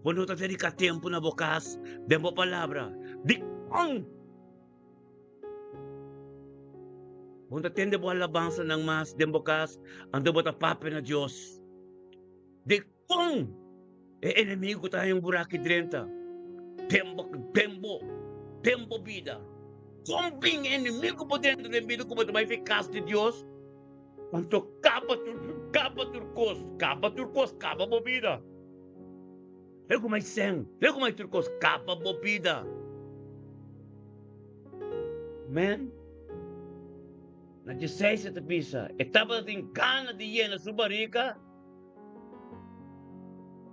bo no ta dediká tempu na bo kas den bo palabra? Dikon bo no ta tende bo alabansanan mas den bo kas anto bo ta papia na Dios? Dikon e enemigu ta haña un buraki drenta den bo den bo den bo bida? Kon bin e enemigu por drenta den bida ku bo ta bai fi kas di Dios? Anto kaba tur kaba tur kos kaba tur kos kaba bo bida. Lei ku mai sen lei ku mai tur kos kaba bo bida. Amen. Na dieseis e ta bisa e tabata tin gana di yena su barika.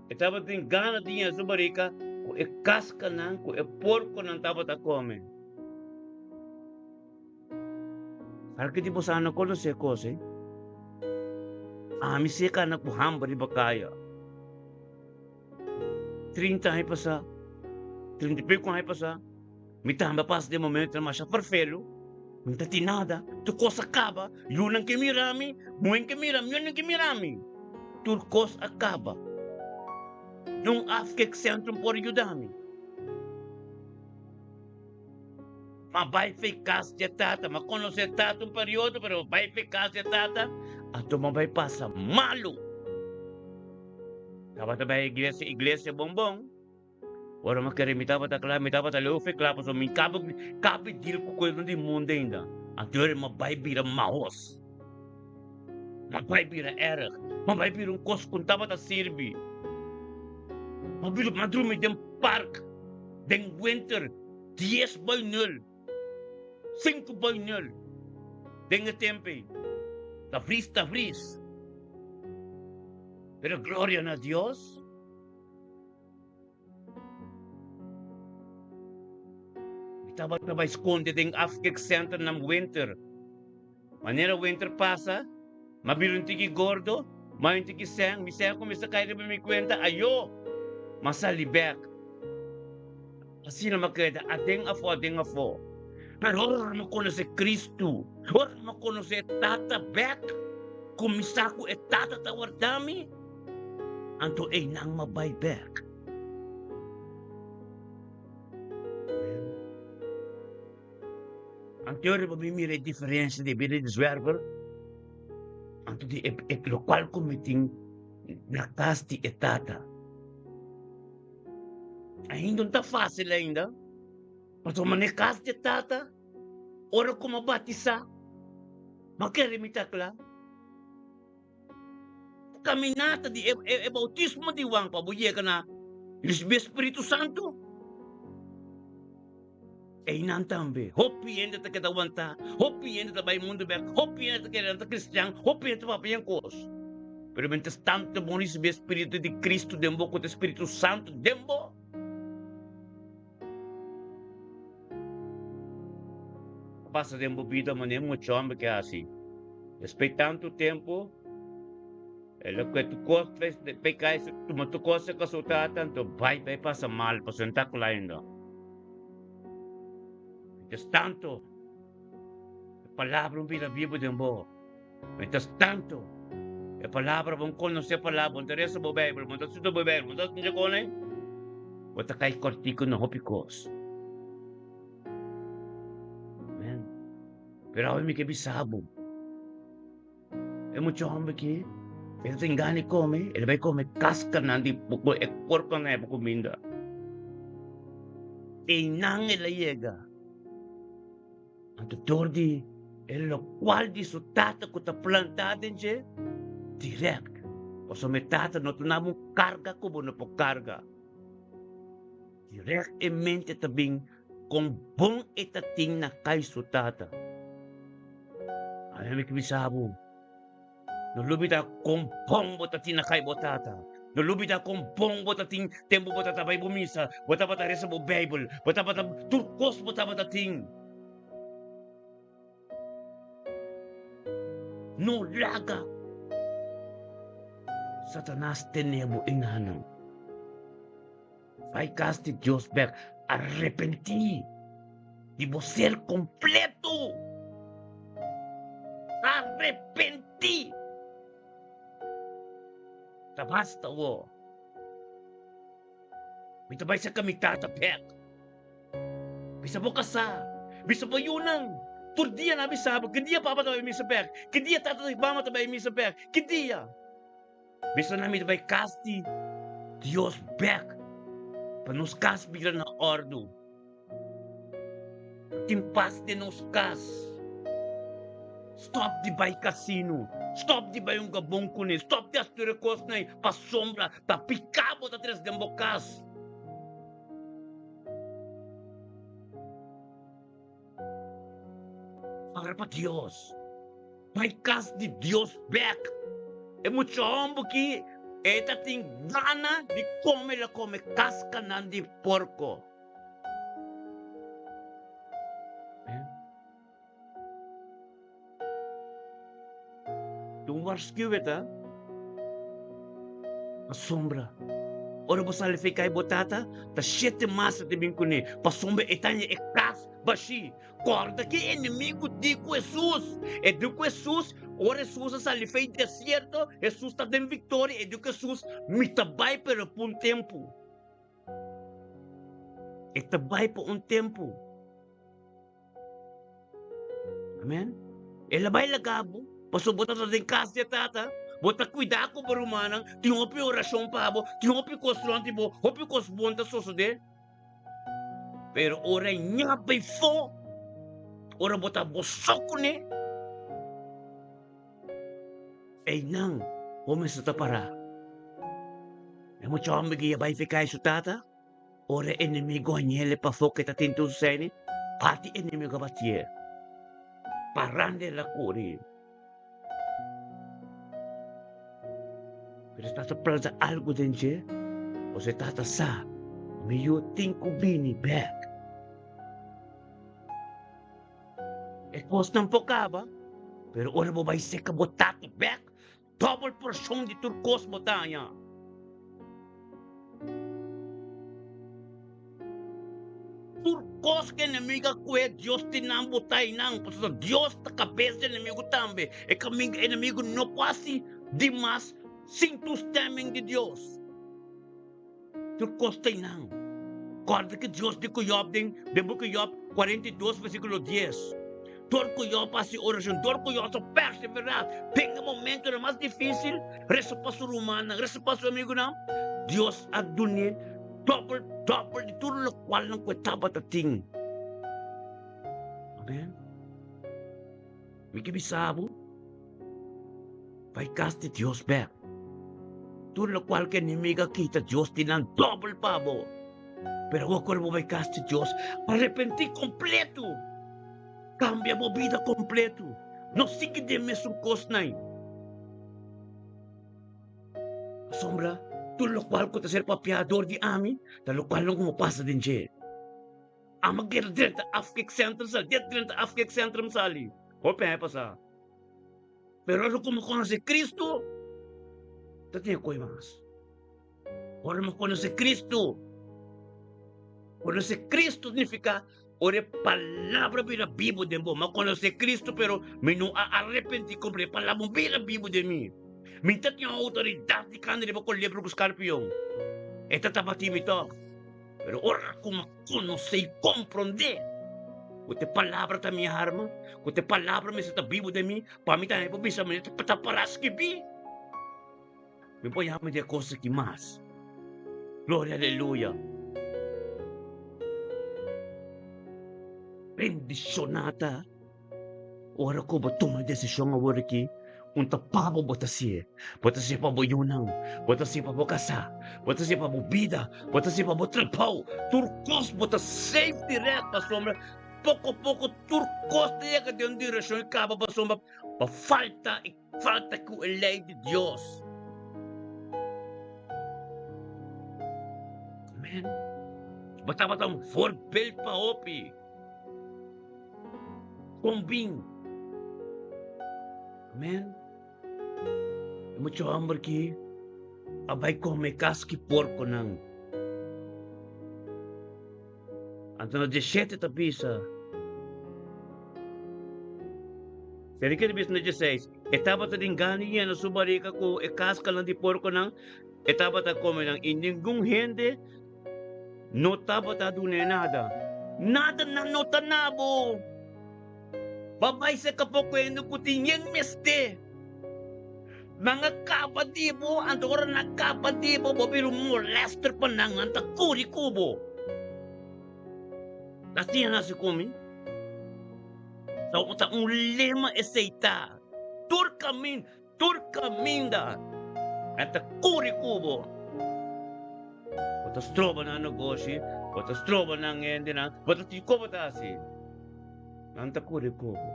E tabatin gana di yena su barika ku e kaskanan ku e porkonan tabata kome. Parke di boso no konosé kos ei? Ami si e kana ku hamber riba kaya. 30 aña pasá, 30 i piku aña pasá, mi tambe a pasa den momentonan masha ferfelu. Mi no ta tin nada, tur kos a kaba, yunan ke mira mi, muhé ke mira mi, yonan ke mira mi. Tur kos a kaba. Niun afkikcentrum por yuda mi. Ma bai fe kas dje tata, ma konosé tata un periodo, pero bai fe kas dje tata, anto ma bai pasa malu. Tabata bai iglesia, iglesia bon bon. Ora mi kere mi tabata kla, mi tabata leu fe kla, pasobra mi kaba kabi deal ku kosnan di mundu ainda. Anto ora mi bai bira mahos. Ma bai bira erg. Ma bai bira un kos ku tabata sirbi. Ma bira, ma drumi den park, den winter. Dies bai nul, sinku bai nul den e tempu ei. Ta vris, ta vris. Pero gloria na Dios. Mi tabata bai skonde den afkikcenter na winter. Manera winter pasa, m'a bira un tiki gordo, m'a un tiki sèn, mi sèn kuminsá kai riba mi kuenta, ayó! M'a sali bèk. Asina m'a keda aden afó, aden afó. Pero ora m'a konosé Kristu, ora m'a konosé e Tata bèk, kuminsá ku e Tata ta warda mi, anto einan m'a bai bèk. Anto riba mi mira e diferensia di bida di zwerver anto di e, e lokual ku mi tin na kas di e tata. Ainda no ta fásil ainda, pasobra na e kas di e tata, ora ku mi a batisá, mi a kere mi ta kla. Kaminata di e, e, e boutismo di Juan pa bo yega na risibí e Spiritu Santu. Einan tambe, hopi hende ta keda wantá, hopi hende ta bai mundu bèk, hopi hende ta kere nan ta kristian, hopi hende ta papia en kos. Pero mientras tanto bo risibí e Spiritu di Kristu den bo, ku ta e Spiritu Santu den bo. A pasa den bo bida manera mucha homber ke hasi. Despues tantu tempu, el a kue tur kos peka i tuma tur kos serka su tata, anto bai bai pasa mal pasobra no ta kla ainda. Mientras tanto, e palabra un bira bibu den bo. Mientras tanto, e palabra bon konosé palabra, bon ta resa bo Bijbel, bon ta studia bo Bijbel, bon ta studia kone, bo ta kai kortiku na hopi kos. Amen. Pero awe mi ke bisa bo, e mucha homber ki e ta tin gana di kome, e ta bai kome kaskanan di e porkonan e por kuminda. Einan el a yega. Anto dor di e lokual di su tata ku ta plantá den dje, dirèkt, pasobra mi tata no ta duna bo un karga ku bo no por karga. Dirèkt e mente ta bin kon bon e ta tin na kai su tata. Ami mi ke bisa bo, no lubida kon bon bo ta tin na kai bo tata. No lubida kon bon bo ta tin tempu bo tabata bai bo misa, bo tabata resa bo Bijbel, bo tabata tur kos bo tabata tin. No laga Satanas tene bo enanan. Bai kas di Dios bek, arepentí di bo ser kompleto. Arepentí! Ta basta awor. Mi ta bai saka mi tata bek. Bisa bo kasá, bisa bo yunan. Tur dia nan a bisa bo, ki dia papa ta bai misa bek? Ki dia tata i mama ta bai misa bek? Ki dia? Bisa nan mi ta bai kas di Dios bek pa nos kas bira na òrdu. Pa tin pas den nos kas. Stòp di bai kasino, stòp di bai hunga bon kuné, stòp di hasi tur e kosnan ei pasobra ta piká bo ta tres den bo kas. Para pa Dios. Bai kas di Dios bek. E mucha homber ki E ta tin gana di kome la kome kaskanan di porko. Tin un warskiuwe ta pasobra ora bo sali fe kai bo tata ta shete masa ta bin kuné pasobra e ta haña e kas bashí. Kòrda ki enemigu di ku Hesus. E di ku Hesus, ora Hesus a sali fe desierto, Hesus ta den viktoria, e di ku Hesus, Mi ta bai pero pa un tempu. E ta bai pa un tempu. Amen. El a bai laga bo, pasobra bo ta den kas di e Tata, bo ta kuida ku bo rumannan, tin hopi orashon pa bo, tin hopi kos rònt di bo, hopi kos bon ta sosodé. Pero ora e ña bai fo, ora bo ta bo so kuné, einan bo mester ta pará. E mucha hòmber ki ya bai fi kai su tata, ora e enemigo hañ'el pafó ke ta tin tur su sèni, parti enemigo a batié, parando el a kuri. Pero e tata planta algu den dje, pasobra e tata sa, mi yu tin ku bini bèk. E kosnan por kaba, pero ora bo bai seka bo tata bèk, dòbel porshon di tur kos bo ta haña. Tur kos ku enemigu a kue, Dios tin nan botá einan, pasobra Dios ta kabes di enemigu tambe. E kaminda enemigu no por hasi dimas sin toestemming di Dios. Tur kos ta einan. Kòrda ke Dios di ku Yòb den den buki Yòb 42 versíkulo 10. Dor ku Yòb hasi orashon, dor ku Yòb ta perseverá den e momentonan mas difísil, resa pa su rumannan, resa pa su amigunan, Dios a dun'é Dòbel dòbel di tur lokualnan ku e tabata tin. Amen. Mi ke bisa bo, bai kas di Dios bèk. Tur lokual ku enemigu a kita, Dios tin nan dòbel pa bo. Pero awor ku bo bai kas di Dios, arepentí kompletu. Kambia bo bida kompletu. No sigui den mesun kosnan. Pasobra tur lokual ku ta ser papiá dor di ami ta lokual no komo pasa den dje. Ami a keda drenta afkikcentrum sali, dia drenta afkikcentrum sali. Hopi aña pasá. Pero ora ku mi konosé Cristo, ta tin e koi mas. Ora mi konosé Cristo, konosé Cristo significa ora e palabra bira bibu den bo. Mi a konosé Cristo, pero mi no a arepentí kompleto. E palabra no bira bibu den mi. Mi ta tin outoridat di kanda riba kolebra ku skarpion. E ta tabatin mi tòg. Pero ora ku mi a konosé i komprondé ku te palabra ta mi arma, ku te palabra mester ta bibu den mi, pa mi tambe por bisa manera ta pará skibí. Mi por yama di e kos aki mas. Gloria aleluya. Bendishoná ta ora ku bo tuma e desishon awor aki, un ta pa bo bo ta si'e. Bo ta si'e pa bo yunan, bo ta si'e pa bo kasá, bo ta si'e pa bo bida, bo ta si'e pa bo trabou. Tur kos bo ta safe dirèk pasobra poko poko tur kos ta yega den un direkshon i kaba pasobra pa falta e Falta ku e lei di Dios. Amen. Bo tabata un voorbeeld pa hopi. Kon bin. Amen. E mucha homber ki a bai kome kaski porkonan. Anto na diesshete ta bisa. Seri ke ta bisa na diesseis, E tabata den gana di yena su barika ku e kaskanan di porkonan, e tabata kome nan, i ningun hende no tabata dun'é nada. Nada nan no ta na bo. Bo a bai seka poko hende ku tin yen mester. Nan a kaba di bo, anto ora nan a kaba di bo, bo bira un molester pa nan, nan ta kuri ku bo. Asina nan hasi ku mi. Ta un lema esei ta, Tur kamin, tur kaminda, nan ta kuri ku bo. Bo ta stroba nan negoshi, bo ta stroba nan hendenan, bo ta kiko bo ta hasi? Nan ta kuri ku bo.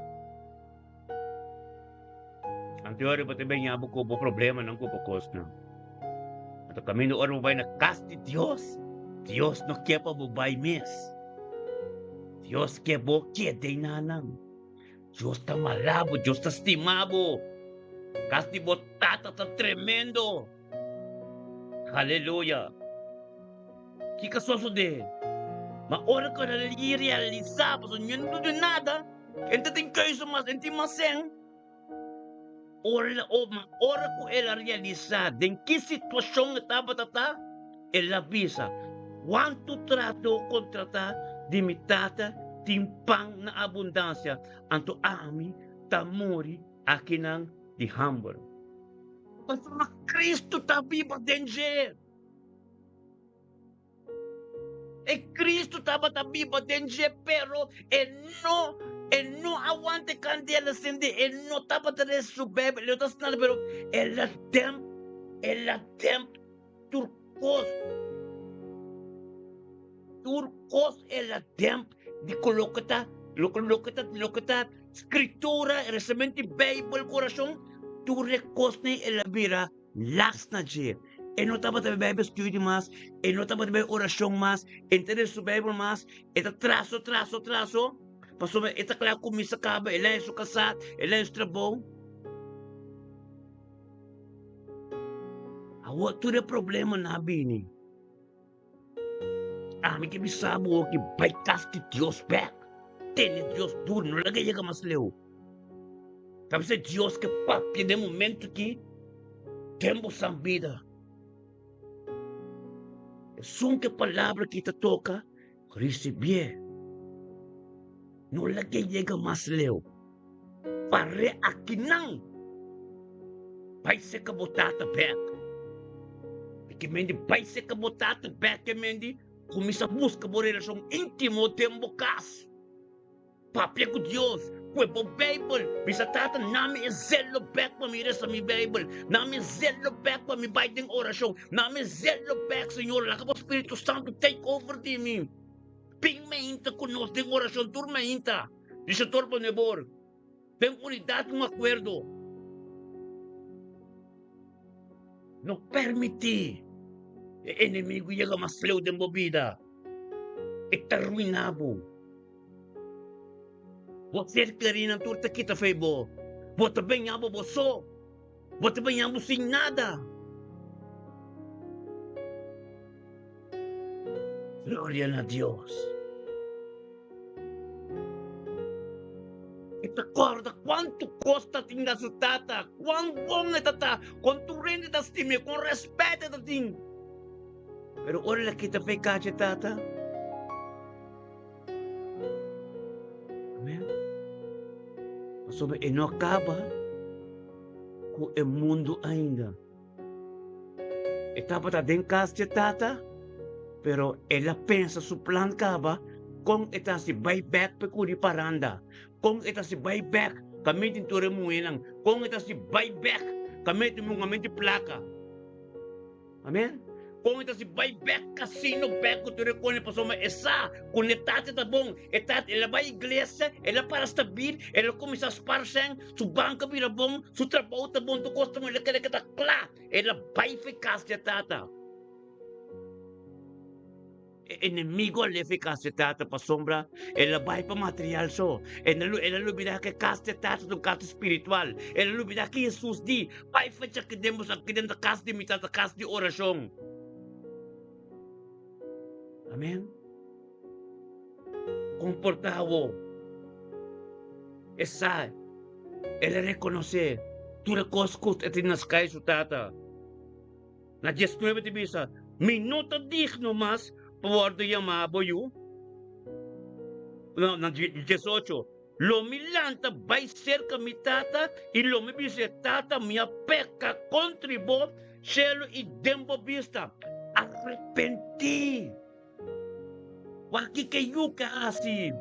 Anto yori bo ta beña bo ku bo problemanan ku bo kosnan. Anto kaminda ora bo bai na kas di Dios, Dios no ke pa bo bai mes. Dios ke bo keda einanan. Dios ta mara bo, Dios ta stima bo. Kas di bo tata ta tremendo. Aleluya! Kiko a sosodé? Ma ora ku el a realisá pasobra ño no ta nada, e no ta tin keuze mas, e no tin mas sèn. Ora ma ora ku el a realisá den ki situashon e tabata ta, el a bisa, Kuantu trahadó kontratá di mi tata tin pan na abundansia, anto ami ta muri akinan di hamber. Pasobra Kristu ta biba den dje. E Cristo tabata biba den dje, pero e no, e no a wanta e candela sende, e no tabata resa su Bijbel, e no ta haci nada, pero el a demp, el a demp tur cos, tur cos el a demp di cu loke ta, loke, loke ta, loke ta Scritura, resamento di Bijbel cu oracion, tur e cosnan el a bira Las na dje. E no tabata bai Bijbel studio mas, e no tabata bai oracion mas, e no ta lesa su Bijbel mas, e ta traso, traso, traso, pasobra e ta kla cuminsa caba, e laña su casá, e laña su trabou. Awor tur e problemanan a bini. Ami ke bisa bo ki bai kas di Dios bek. Tene Dios duro, no laga yega mas leu. Ta bisa Dios ke papia den momento ki den bo san bida. Esun ke palabra ki ta toka, risibié. No laga yega mas leu. Par'é akinan. Bai seka bo tata bek. E ke mende bai seka bo tata bek ke mende kuminsá buska bo relashon íntimo den bo kas. Papia ku Dios, kue bo Beibel, bisa Tata, na mi e zelo bek pa mi resa mi Beibel, na mi e zelo bek pa mi bai den orashon, na mi e zelo bek, Señor, laga bo Spiritu Santu take over di mi. Bin meinta ku nos den orashon tur meinta. Di setor pa nebor, den unidat un akuerdo. No permití e enemigu yega mas leu den bo bida. E ta ruiná bo. Bo ser klarinan tur ta kita fei bo. Bo ta beñá bo bo so. Bo ta beñá bo sin nada. Gloria na Dios. E ta corda cuantu cos ta tin na su tata, cuan bon e ta ta, con tur hende ta stim'e, con respet e ta tin. Pero ora el a kita fe cacha e tata. Amen. Pasobra e no a caba cu e mundo ainda. E tabata den kas dje tata, pero el a pensa su plan kaba kon e ta hasi bai bèk pa e kuri paranda, kon e ta hasi bai bèk kaminda tin tur e muhénan, kon e ta hasi bai bèk kaminda tin mungamentu di plaka. Amen. Kon e ta hasi bai bèk kasino bèk ku tur e kone pasobra e sa ku ne tata ta bon, e tata el a bai iglesia, el a para stabil, el a kuminsá spar sèn, su banka bira bon, su trabou ta bon, tur kos ta bon, el a kere keda kla, el a bai for e kas di e tata. E enemigo a lef e kas di e tata pasobra el a bai pa material so. El a lubidá ku e kas di e tata ta un kas spiritual. El a lubidá ku Hesus di, Bai fecha aki den boso, aki den ta kas di mi tata, kas di orashon. Amen. Komportá bo. E sa, el a rekonosé tur e kos ku e tin na skai su tata. Na diesnuebe ta bisa, Mi no ta digno mas pa wòrdu yamá bo yu. No, na diesocho, Lo mi lanta bai serka mi tata i lo mi bis'é, Tata, mi a peka kontri bo, shelu i den bo bista. Arepentí! Wak kiko e yu ke hasi?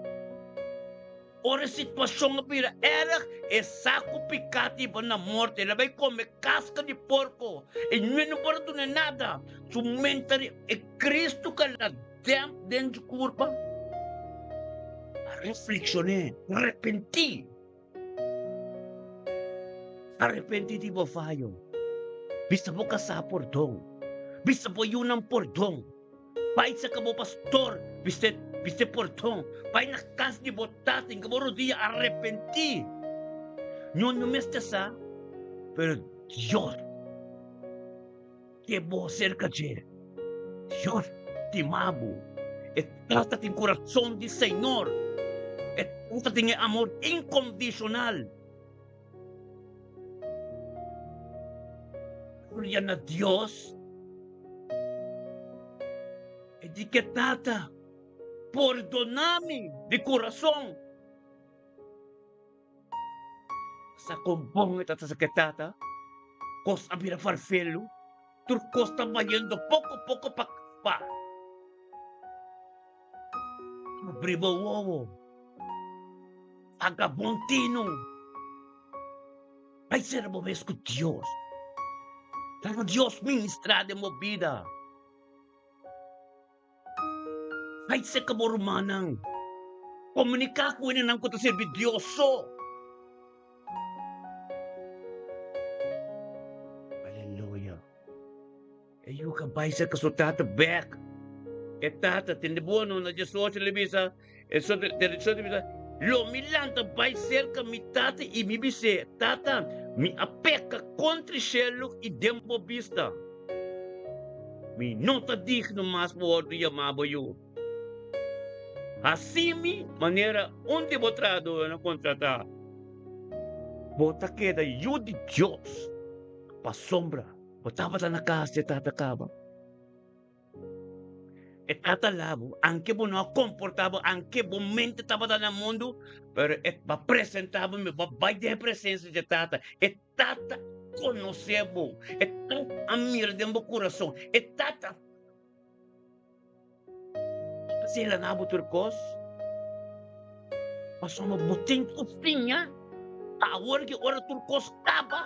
Ora e situashon a bira erg, e sa ku piká ta hiba na morte. El a bai kome kaska di porko i nue no por a dun'é nada. Su mente a E Kristu ku el a dèmp den su kurpa a reflekshoné, arepentí. Arepentí di bo fayo. Bisa bo kasá pordon. Bisa bo yunan pordon. Bai saka bo pastor, bis'é, bis'é pordon. Bai na kas di bo tata, hinka bo rodia, arepentí. Ño no mester sa, pero Dios ke bo serka dje. Dios stima bo. E tata tin kurason di Señor. E tata tin e amor inkondishonal. Gloria na Dios. E di ke Tata, pordona mi di kurason. Sa kon bon e ta sa ke Tata, kos a bira farfelu, tur kos ta bayendo poko poko pa kaba. Abri bo wowo. Paga bon tinu. Bai sera bo mes ku Dios. Laga Dios ministrá den bo bida. Bai seka bo rumannan. Komuniká ku hendenan ku ta sirbi Dios so. Aleluya. E yu ka bai serka su tata bek. E tata tende bo no na 18 le bisa, e so te so te bisa, lo mi lanta bai serka mi tata i mi bis'é, Tata, mi a peka kontra shelu i den bo bista. Mi no ta digno mas pa wòrdu yamá bo yu. Hasi mi manera un di bo trahadónan kontratá. Bo ta keda yu di Dios pasobra Bo tabata na kas di e tata kaba. E tata la bo, anke bo no a komportá bo, anke bo mente tabata na mundu, pero e ba presentá bo, bo a bai den e presensia di e tata. E tata konosé bo, e tata a mira den bo kurason, e tata a sela na bo tur kos. Pasobra bo tin ku siña awor ki ora tur kos kaba,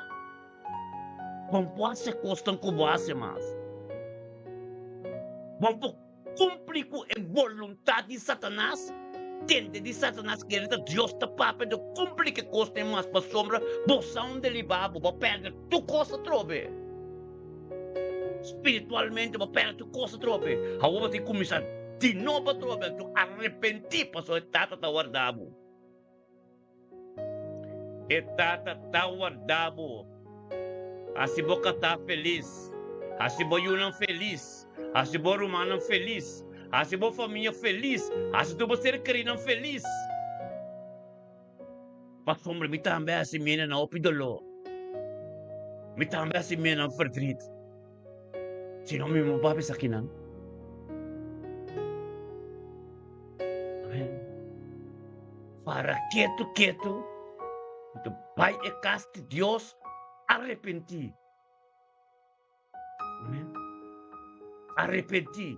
bo no por hasi kosnan ku bo hasi mas. Bo no por kumpli ku e boluntat di Satanas, tende di Satanas kere ta Dios ta papia di kumpli ku e kosnan mas pasobra bo sa unda li ba bo, bo pèrdè tur kos atrobe. Spiritualmente bo pèrdè tur kos atrobe. Awor bo tin kuminsá di nobo atrobe, anto arepentí pasobra e Tata ta warda bo. E Tata ta warda bo. Hasi bo katá felis. Hasi bo yunan felis. Hasi bo rumannan felis. Hasi bo famia felis. Hasi tur bo ser kerinan felis. Pasobra mi tambe a hasi mene na hopi doló. Mi tambe a hasi mene na verdriet. Si no mi no papia esakinan. Amen. Para ketu ketu, mi ta bai e kas di Dios arepentí. Amen. Arepentí.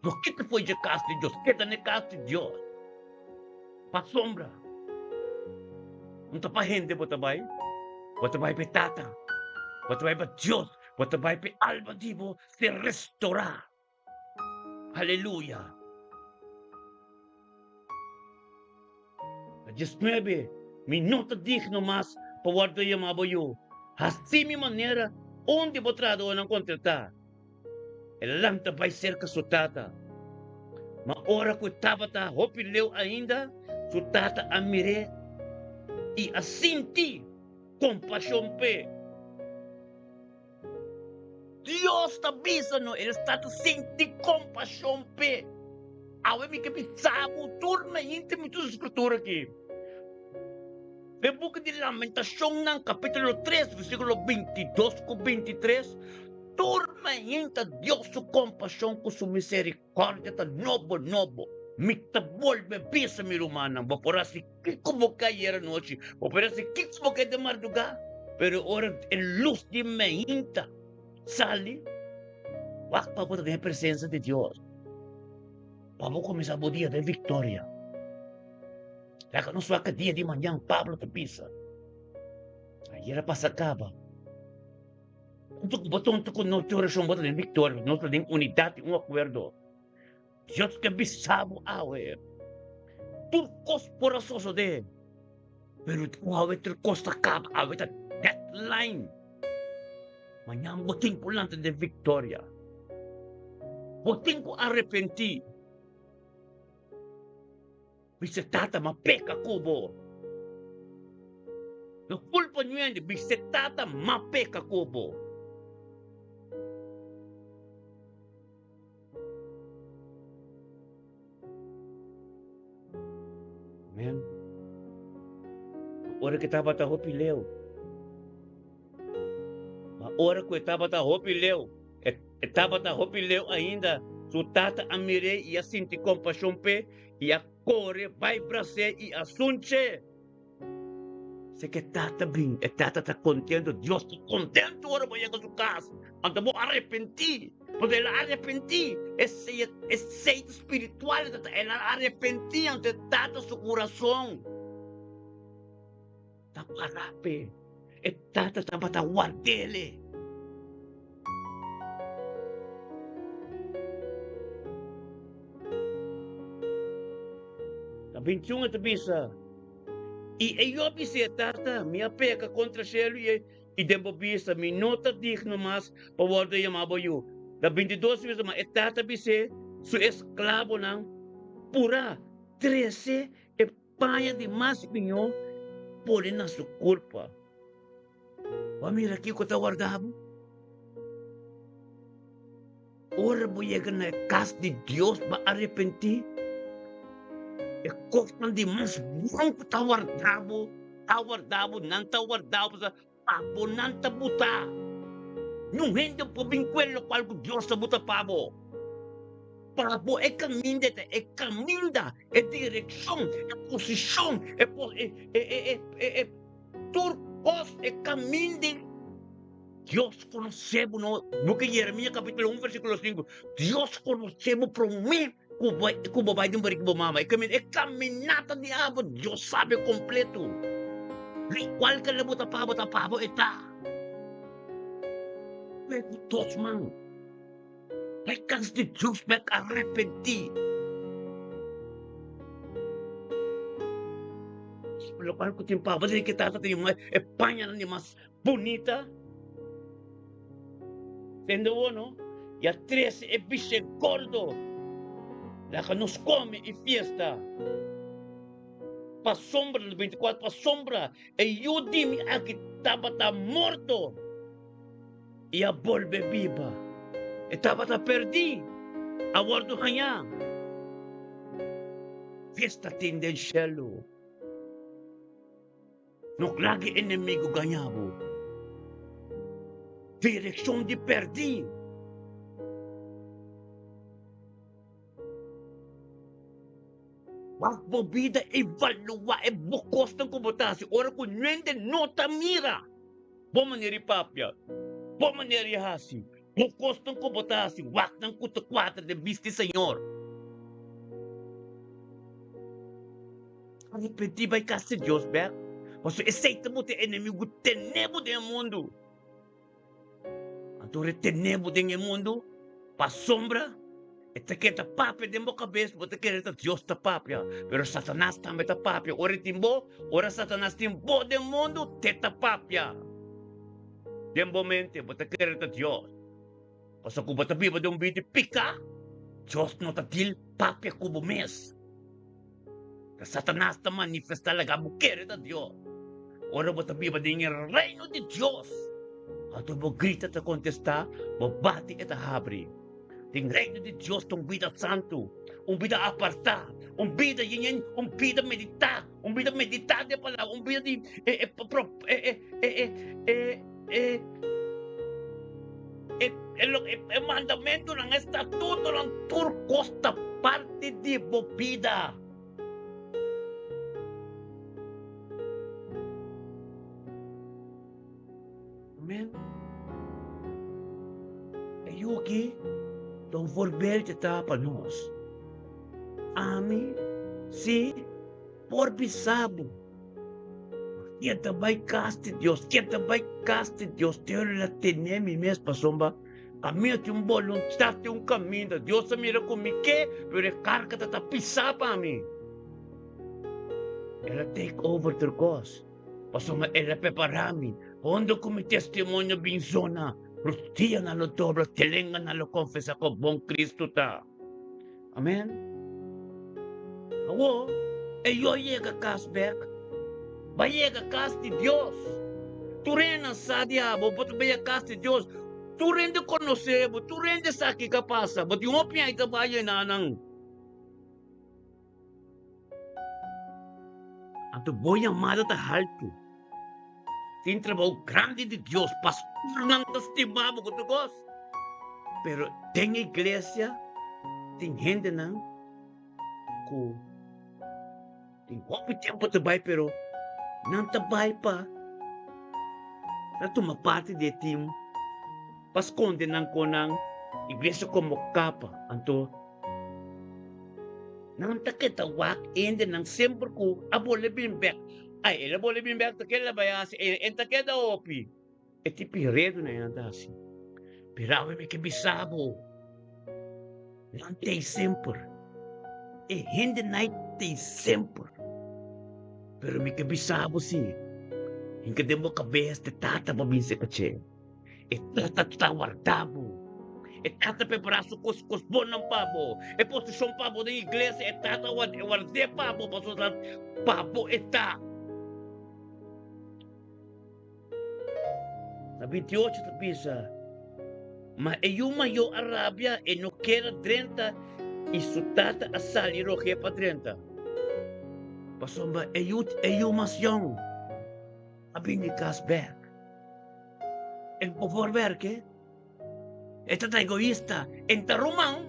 No kita foi dje kas di Dios, keda na e kas di Dios. Pasobra, no ta pa hende bo ta bai, bo ta bai pa e Tata, bo ta bai pa Dios, bo ta bai pa e alma di bo ser restorá. Aleluya! 19, Mi no ta digno mas pa wòrdu yamá bo yu. Hasi mi manera un di bo trahadónan kontratá. E lanta bai serka su tata. Ma ora ku e tabata hopi leu ainda, su tata a mir'é i a sinti kompashon p'e. Dios ta bisa no, el sta ta sinti kompashon p'e. Awe mi ke bisa bo tur mainta mi tur skritura aki. Den buki di Lamentashonnan kapitulo 3 versíkulo 22 ku 23, tur mainta Dios su kompashon ku su miserikòrdia ta nobo nobo. Mi ta bolbe bisa mi rumannan, bo por hasi Kiko bo ke ayer anochi? Bo por hasi kiko bo ke den mardugá, pero ora e lus di meinta sali, wak pa bo ta den e presensia di Dios, pa bo kuminsá bo dia den viktoria. Laga nos wak e dia di mañan, Pablo ta bisa. Ayer a pasa kaba. Huntu ku bo ta huntu ku nos den orashon, bo ta den viktoria, nos ta den unidat i un akuerdo. Dios ke bisa bo awe, tur kos por a sosodé, pero awe tur kos ta kaba, awe ta deadline. Mañan bo tin ku lanta den viktoria. Bo tin ku arepentí. Bisa tata ma peka ku bo. No kulpa niun hende, bisa tata ma peka ku bo. Amen. Ora ku tabata hopi leu. Ma ora ku e tabata hopi leu, e tabata hopi leu ainda, su tata a mir'é i a sinti kompashon p'e i a kore bai bras'é i a sunch'é. Si ku e tata bin, e tata ta kontento, Dios ta kontento ora bo yega su kas. Anto bo arepentí, pasobra el a arepentí. Esei esei ta spiritual, el a arepentí, anto e tata su kurason ta para p'e. E tata tabata ward'ele. Na 21 e ta bisa, I e yo bis'é, Tata, mi a peka kontra shelu i i den bo bista, mi no ta digno mas pa wòrdu yamá bo yu. Na 22 e bisa, Ma e tata bis'é su esklabonan, Purá, trese e Paña di mas mihó pone na su kurpa. Bo a mira kiko ta warda bo? Ora bo yega na e kas di Dios bo a arepentí, e kosnan di mas bon ku ta warda bo, ta warda bo, nan ta warda bo, pa bo nan ta buta. Niun hende por bin ku e lokual ku Dios ta buta pa bo. Pa bo e kaminda ta e kaminda, e direkshon, e posishon, e e e e e e tur kos e kaminda Dios konosé bo no. Buki Jeremias kapitulo 1 versíkulo 5 Dios konosé bo promé ku bo ku bo bai den barika bo mama. E kaminda e kaminata di abo Dios sabe kompleto. Lokual ke lo bo ta pa bo ta pa bo e ta. Bai ku dos man. Bai kas di Dios bek arepentí. Lokual ku tin pa bo den ke tata tin e pañanan di mas bunita. Tende bo no? I a trese e bishe gordo. Laga nos kome i fiesta. Pasobra, 24, pasobra e yu di mi aki tabata morto i a bolbe biba. E tabata perdí, a wòrdu hañá. Fiesta tin den shelu. No laga e enemigu gaña bo. Direkshon di pèrdí. Wak bo bida, evaluá e bo kosnan ku bo ta hasi ora ku hende no ta mira bo manera di papia, bo manera di hasi, bo kosnan ku bo ta hasi, wak nan ku ta kuadra den bista di Señor. Arepentí bai kas di Dios bek, pasobra esei ta bo ta enemigu tene bo den e mundu. Anto ora e tene bo den e mundu, pasobra e ta keda papia den bo kabes, bo ta kere ta Dios ta papia, pero Satanas tambe ta papia. Ora e tin bo, ora Satanas tin bo den mundu, te ta papia den bo mente, bo ta kere ta Dios. Pasobra ku bo ta biba den un bida di piká, Dios no ta dil papia ku bo mes. Ta Satanas ta manifestá laga bo kere ta Dios. Ora bo ta biba den e reino di Dios, anto bo grita ta kontestá, bo bati e ta habri. Den reino di Dios ta un bida santu, un bida apartá, un bida yen, un bida meditá, un bida meditá den palabra, un bida di e e e e e e e e e lo e e mandamentunan, e statutonan, tur kos ta parti di bo bida. Amen. E yu aki ta un voorbeeld ta pa nos. Ami si por bisa bo. Ken ta bai kas di Dios? Ken ta bai kas di Dios? Te ora la tene mi mes pasobra ami a tin un boluntat tin un kaminda. Dios a mira ku mi ke, pero e karga ta ta pisá pa mi. El a take over tur kos pasobra el a prepará mi. Hondo ku mi testimonio bin zona. Rustianan lo dobla, te lenganan lo konfesá kon bon Kristu ta. Amen. Awor, e yu a yega kas bek. Bo a yega kas di Dios. Tur hende sa di abo, bo ta bai kas di Dios. Tur hende konosé bo, tur hende sa kiko a pasa. Bo tin hopi aña ta bai einan nan. Anto bo yamada ta haltu. Tin trabou grandi di Dios, pastornan ta stima bo ku tur kos. Pero den iglesia tin hendenan ku tin hopi tempu ta bai pero nan ta bai pa ta tuma parti di e tim pa skonde nan kon nan iglesia komo kapa. Anto Nan ta keda wak hendenan semper ku a bole bin bek. Ai, el a bole bin bek, ta keda bai hasi, e ta keda hopi. E tipi redonan nan ta hasi. Pero awe mi ke bisa bo, nan t'ei semper. E hendenan t'ei semper. Pero mi ke bisa bo si, hinka den bo kabes te tata pa bin seka che. E tata ta warda bo. E tata prepará su kos kos bonnan pa bo. E posishon pa bo den iglesia, e tata ward'é pa bo pasobra pa bo e ta. Na 28 ta bisa, Ma e yu mayó a rabia, e no kier a drenta, i su tata a sali rog'é pa drenta. Pasobra e yu e yu mas yòn a bini kas bèk. E bo por werke. E ta ta egoista. E ta ruman.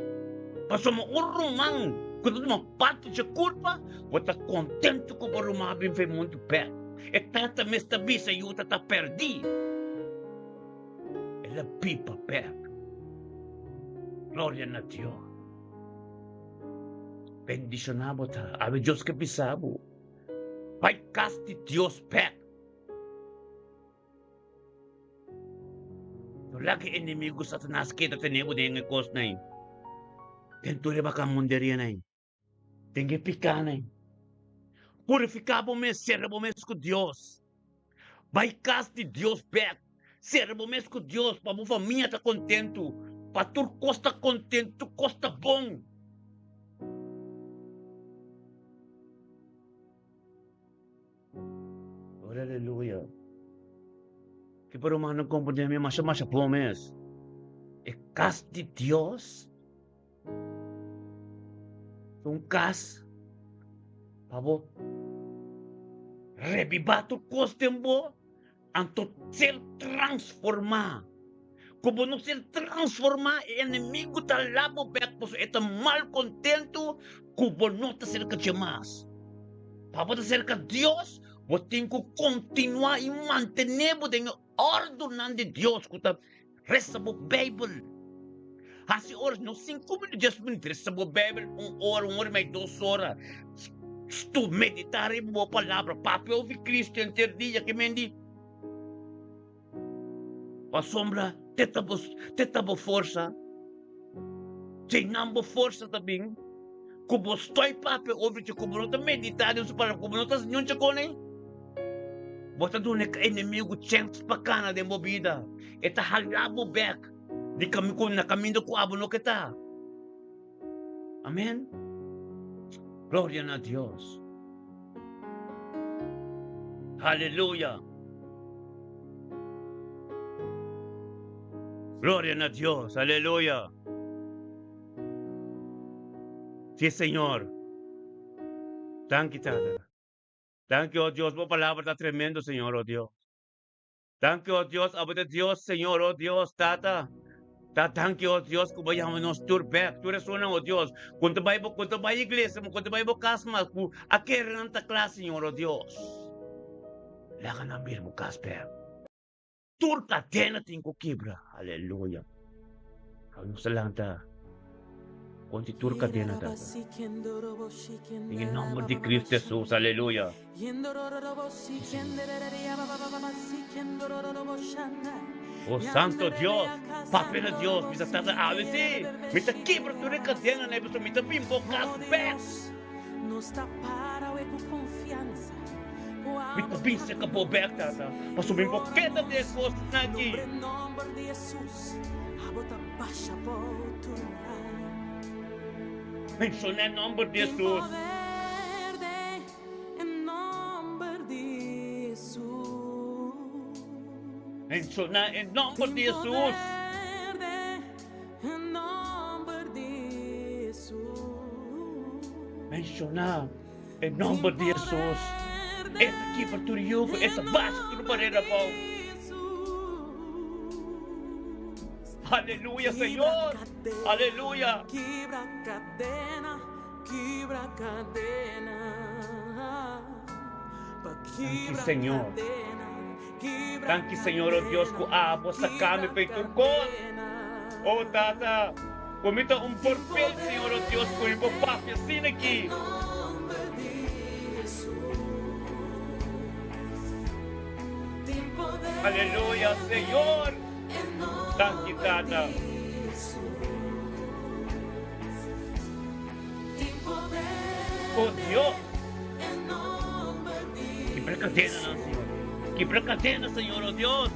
Pasobra un ruman ku ta tuma parti dje kulpa, bo ta kontentu ku bo ruman a bin fe mundu bèk. E tata mes ta bisa yu ta ta pèrdí. El a biba bèk. Gloria na Dios. Bendishoná bo ta. Awe Dios ke bisa bo. Bai kas di Dios bèk. No laga e enemigo Satanas keda tene bo den e kosnan ei, den tur e bakamunderia-nan ei, den e pikánan ei. Purifiká bo mes, sera bo mes ku Dios. Bai kas di Dios bèk, sera bo mes ku Dios pa bo famia ta kontentu, pa tur kos ta kontentu, tur kos ta bon. Gloria aleluya. Ki por humano comprende mi masha masha bon mes. E cas di Dios un cas pa bo reviva tur cos den bo anto ser transforma. Ku bo no ser transforma e enemigo ta la bo bek pasobra e ta mal contento ku bo no ta serka dje mas. Pa bo ta serka Dios bo tin ku kontinua i mantene bo den e ordunan di Dios ku ta resa bo Beibel. Hasi ora no sinku minuto dies minuto resa bo Beibel un ora un ora i mei dos ora. Stu medita riba bo palabra papia ovi Cristo henter dia ke men di. Pasobra te ta bo te ta bo forsa, dje nan bo forsa ta bin, ku bo stoi papia over dje ku bo no ta meditá den su palabra, ku bo no ta ñuncha kon ei. Bo ta duna e enemigu chèns pa kana den bo bida. E ta halá bo bèk di kami ku na kaminda ku abo no ke ta. Amèn. Gloria na Dios. Aleluya. Gloria na Dios. Aleluya. Sí, Señor. Danki, Tata. Danki, oh Dios. Bo palabra ta tremendo, Señor, oh Dios. Danki, oh Dios, abo ta Dios, Señor, oh Dios, Tata. Ta danki, oh Dios, ku bo yama nos tur bek, tur esunnan, oh Dios, ku ta bai bo, ku ta bai iglesia, ku ta bai bo kas mas, ku a kere nan ta kla, Señor, oh Dios. Laga nan bira bo kas bek. Tur kadena tin ku kibra. Aleluya. Awe nos ta lanta kontra tur kadena, Tata. Den e nomber di Cristo Jesus. Aleluya. Sí, Señor. Oh, Santo Dios, Papia na Dios, mi ta tata awe sí. Mi ta kibra tur e kadenanan, pasobra mi ta bin bo kas bek. Mi ta bin serka bo bek, Tata, pasobra mi por keda den e kosnan aki. Menshoná e nòmber di Hesus. Menshoná e nòmber di Hesus. Menshoná e nòmber di Hesus. E ta kibra tur yugo, e ta basa tur barera abou. Aleluya, Señor! Aleluya! Danki, Señor. Danki, Señor, o Dios, ku abo saka mi pa e tur kos. O Tata, ku mi ta un porpel, Señor, o Dios, ku mi por papia asina aki. Aleluya, Señor! Danki, Tata. O Dios! Kibra kadenanan, Señor. Kibra kadena, Señor, o Dios.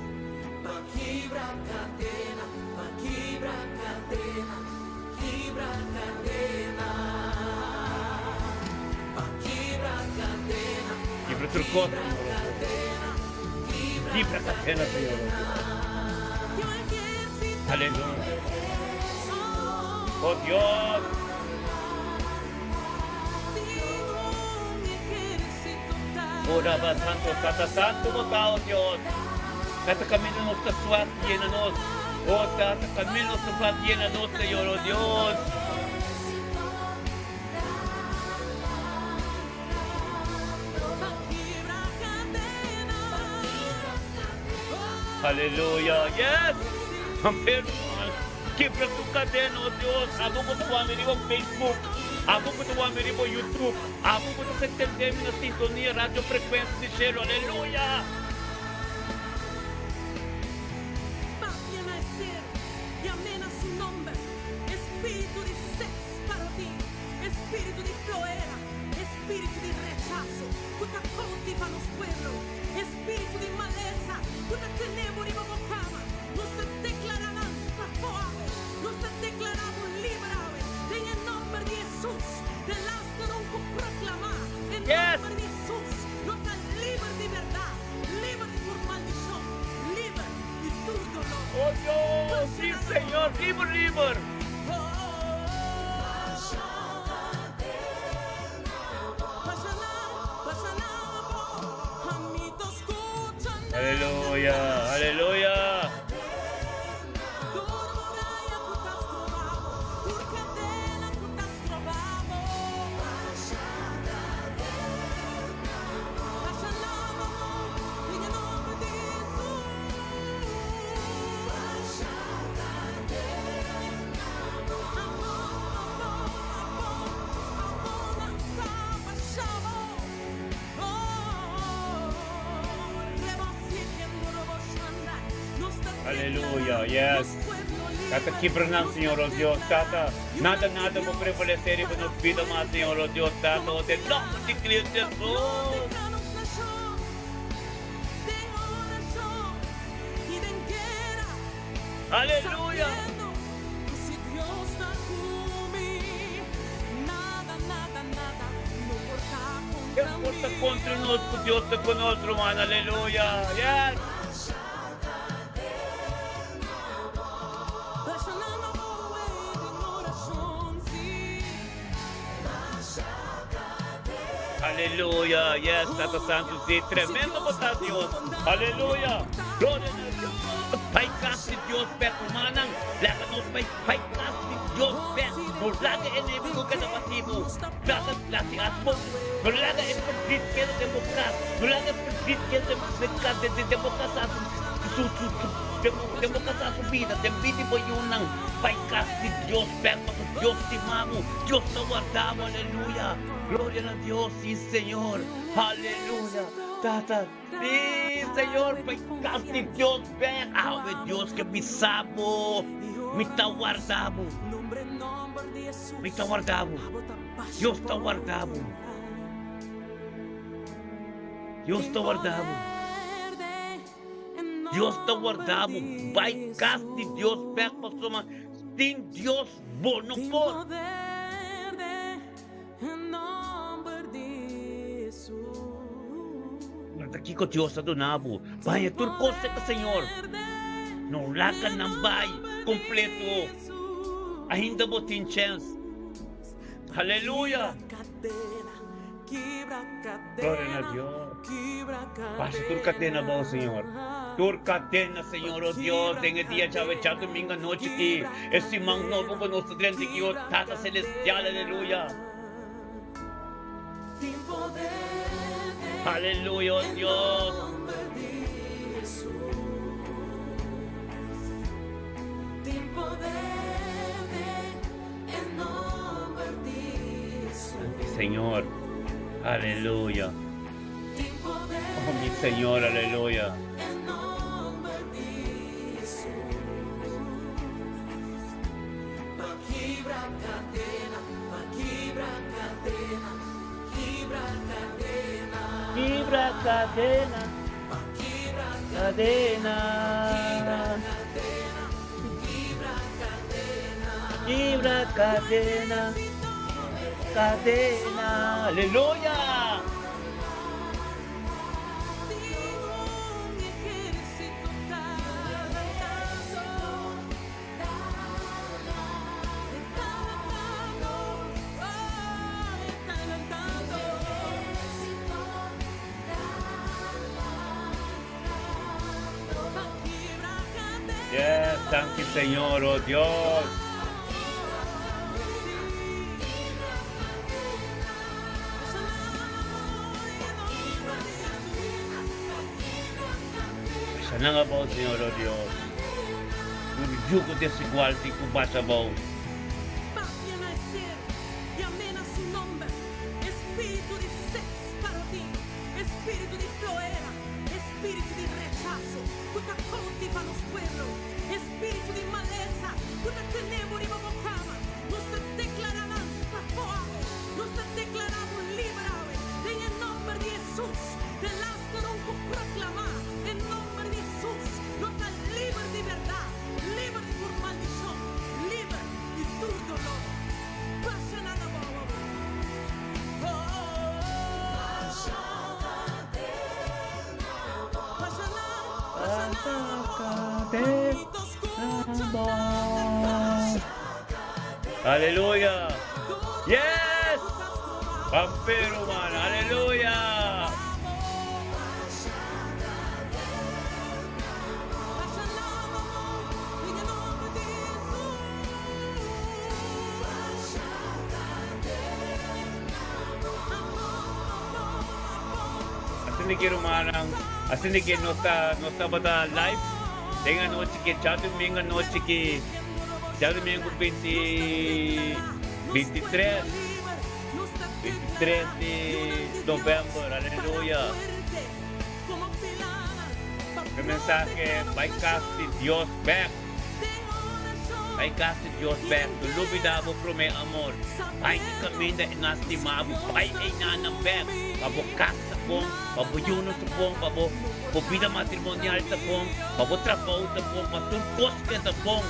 Kibra tur kos, Señor, o Dios. Kibra kadena, Señor, o Dios. Aleluya. O Dios! Ora ba santo, tata santo bo ta, o Dios. Tata camino nos ta swak, llena nos. O tata camino nos ta swak, llena nos, Señor, o Dios. Aleluya, yes! San Pedro, kibra tu cadena, oh Dios. Abo cu ta wami riba Facebook, abo cu ta wami riba YouTube, abo cu ta sentende mi na sintonia Radio Frecuencia di Cielo. Aleluya! Papia na e ser i amé na su nomber, espíritu di sex parotin, espíritu di floera, espíritu di rechaso ku ta koutiva nos pueblo, espíritu di malesa ku ta tene bo riba bo kama, nos ta deklará nan pafó awe, nos ta deklará bo liber awe, den e nomber di Hesus, de lasterun ku proklamá e Yes! nomber di Hesus, lo ta liber di bèrdat, liber di tur maldishon, liber di tur doló. Oh Dios! Sí, Basha nan Señor! awor. Liber, liber! Aleluya, aleluya. Aleluya, yes. Tata kibra nan, Señor, oh Dios, Tata. Nada, nada por prevalecer riba nos vida mas, Señor, oh Dios, Tata, oh, den nomber di Cristo Jesus. Aleluya. Ken por ta kontra nos ku Dios ta ku nos, ruman? Aleluya. Yes. Aleluya. Yes, Tata Santu, si. Tremendo bo ta, Dios. Aleluya. Gloria na Dios. Bai kas di Dios bek, rumannan. Laga nos bai bai kas di Dios bek. No laga enemigo keda bati bo. Laga lati as bo. No laga e perdit keda den bo kas. No laga e perdit keda den den kas den den bo kasá su su su su den bo den bo kasá su bida den bida di bo yunan. Bai kas di Dios bek pasobra Dios stima bo. Dios ta warda bo. Aleluya. Gloria na Dios. Si Señor. Aleluya. Tata. Sí, Señor, pa e cas di Dios bek. Awe Dios ke bisa bo, mi ta warda bo. Mi ta warda bo. Dios ta warda bo. Dios ta warda bo. Dios ta warda bo. Bai kas di Dios bek pasobra sin Dios bo no por. Mata kiko Dios a duna bo. Baña tur kos serka Señor. No laga nan bai kompleto. Ainda bo tin chèns. Aleluya! Gloria na Dios. Pasa tur kadena abou, Señor. Tur kadena, Señor, oh Dios, den e dia djawe djadumingu anochi aki, e siman nobo ku nos ta drenta aki, oh Tata Celestial, aleluya. Aleluya, oh Dios. Danki Señor. Aleluya. Oh mi Señor, aleluya. Kibra cadena, cadena. Kibra cadena, cadena. Aleluya! Yes, danki Señor, oh Dios. Pasa nan abou, Señor, oh Dios. Un yugo desigual tin cu basa abou. Spiritu di rechaso ku ta koutiva nos pueblo, spiritu di malesa ku ta tene bo riba bo kama, nos ta deklará nan pafó awe. Nos ta deklará bo liber awe den e nòmber di Hesus. De lasterun ku proklamá e nòmber di Hesus, lo ta liber di bèrdat, liber di tur maldishon, liber di tur doló. Basha nan abou awe. Oh. Aleluya! Yes! Pampero man, aleluya! Asina ki rumannan, asina ki nos ta nos tabata live den anochi ki djadumingu anochi ki djadumingu binti bintitres bintitres di november aleluya. E mensahe bai kas di Dios bek. Bai kas di Dios bek. No lubida bo prome amor. Bai di kaminda e nan stima bo. Bai einanan bek pa bo kas ta bon, pa bo yunan ta bon, pa bo bo bida matrimonial ta bon, pa bo trabou ta bon, pa tur kos keda bon.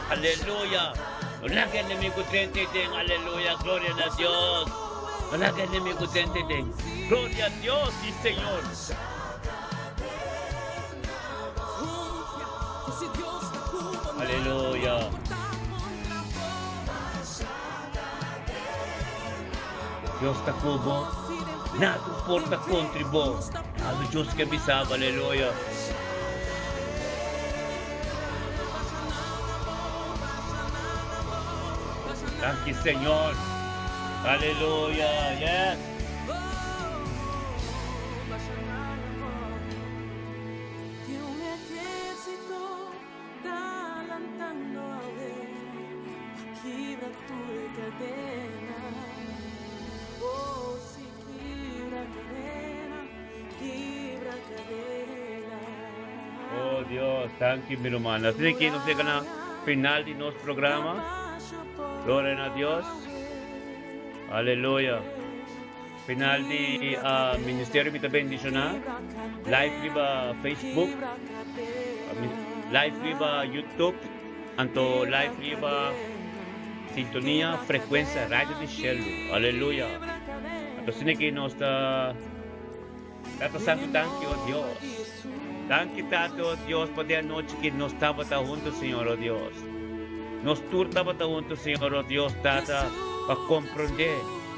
Aleluya! No laga enemigu drenta den. Aleluya! Gloria na Dios! No laga enemigu drenta den. Gloria a Dios! Si Señor! Aleluya. Dios ta ku bo. Nada por ta kontri bo. Algo Dios ke bisa bo. Aleluya. Danki Señor. Aleluya. Yes. Oh Dios, danki mi ruman. Asina ki nos yega na final di nos programa. Gloria na Dios. Aleluya. Final di ministerio mi ta bendiciona. Live riba Facebook, live riba YouTube, anto live riba Sintonia Frecuencia Radio di Shelu. Aleluya. Anto asina ki nos ta Tata Santo danki oh Dios. Danki Tata oh Dios pa den anochi ki nos tabata hunto Señor oh Dios. Nos tur tabata hunto Señor oh Dios Tata pa comprende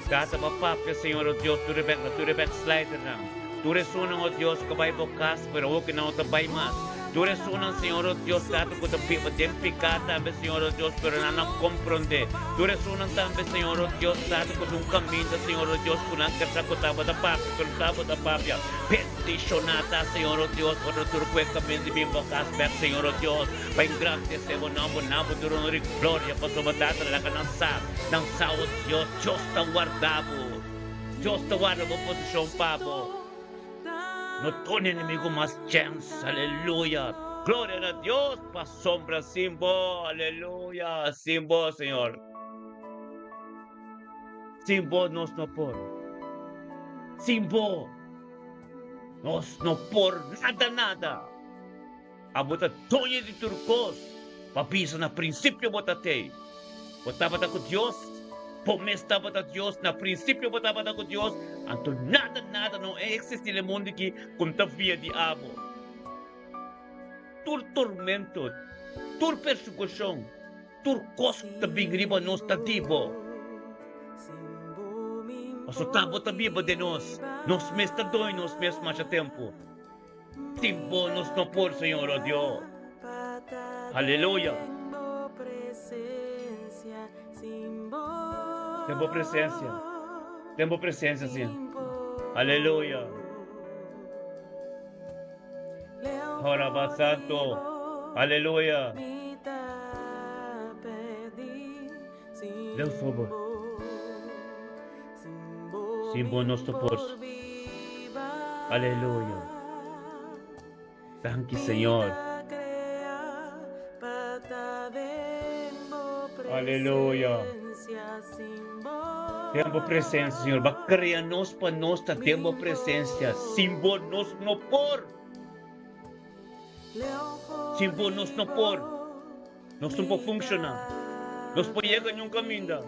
Tata pa papia Señor oh Dios tur e bek na tur e backslidernan. Tur esunnan oh Dios ku a bai bo kas pero awor ku nan no ta bai mas. Tur esunnan Señor oh Dios Tata ku ta biba den piká tambe Señor oh Dios pero nan no komprondé. Tur esunnan tambe Señor oh Dios Tata ku ta un kaminda Señor oh Dios ku nan ke sa ku tabata papia pero no tabata papia. Bendishoná ta Señor oh Dios ora tur ku e kaminda di bin bo kas bèk Señor oh Dios pa engrandesé bo nòmber nan bo tur honor i gloria pasobra Tata laga nan sa nan sa oh Dios Dios ta warda bo. Dios ta warda bo posishon pa bo. No duna enemigo mas chèns. Aleluya. Gloria na Dios pasobra sin bo. Aleluya. Sin bo, Señor. Sin bo nos no por. Sin bo nos no por nada, nada. Abo ta doño di tur kos. Pa bisa na prinsipio bo ta tei. Bo tabata ku Dios, bo mes tabata Dios, na prinsipio bo tabata ku Dios, anto nada nada no a eksistí na e mundu aki ku no ta via di abo. Tur tormento, tur persekushon, tur kos ku ta bin riba nos ta di bo. Pasobra ta bo ta biba den nos, nos mes ta doño nos mes masha tempu. Sin bo nos no por, Señor, oh Dios. Aleluya. Den bo presencia. Den bo presencia, Señor. Aleluya. Ora va santo. Aleluya. Leu for bo. Sin bo nos no por. Aleluya. Danki Señor. Aleluya. Den bo presencia, Señor. Ba crea nos pa nos ta den bo presencia. Sin bo nos no por. Sin bo nos no por. Nos no por funciona. Nos por yega niun caminda.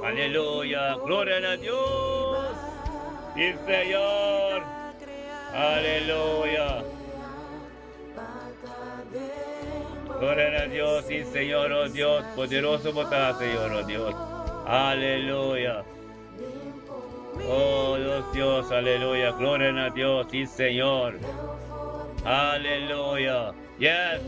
Aleluya, gloria na Dios. Sí, Señor. Aleluya. Gloria na Dios, sí, Señor, oh Dios, poderoso bo ta, Señor, oh Dios. Aleluya. Oh Dios, Dios, aleluya. Gloria na Dios, sí, Señor. Aleluya. Yes.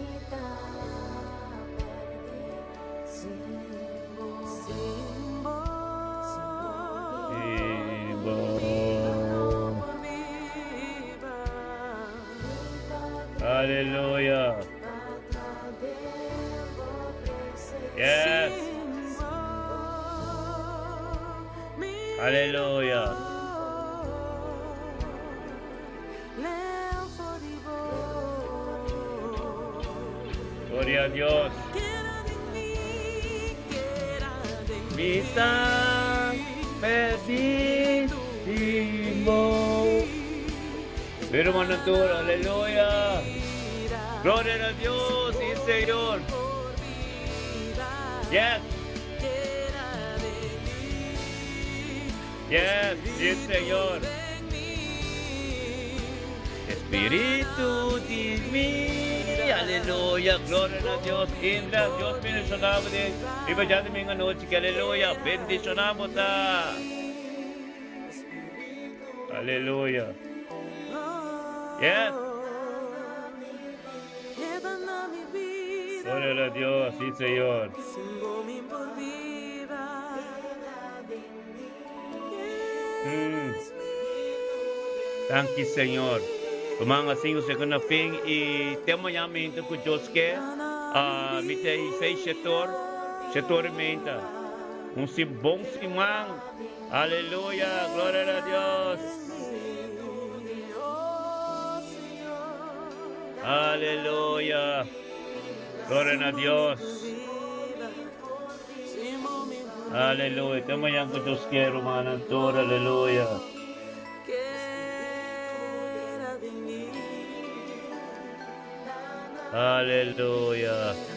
Aleluya. Yes. Aleluya. Gloria a Dios. Mi ta perdí sin bo. Mi hermano tur, aleluya. Gloria a Dios, sí Señor. Yes. Yes, sí Señor. Espíritu di mi, aleluya, gloria a Dios. Indra, Dios bendicionamos de riba ya domingo anochi, que aleluya, bendicionamos ta. Aleluya. Yes. Gloria a Dios, sí Señor. Mm. Danki Señor. Ruman así usted con fin y te mañana menta ku Dios ke uh, mi te sei shetor shetor menta un si bon siman. Aleluya, gloria a Dios. Aleluya. Gloria a Dios. Aleluya. Te mañan ku Dios kier, rumannan tur. Aleluya. Aleluya.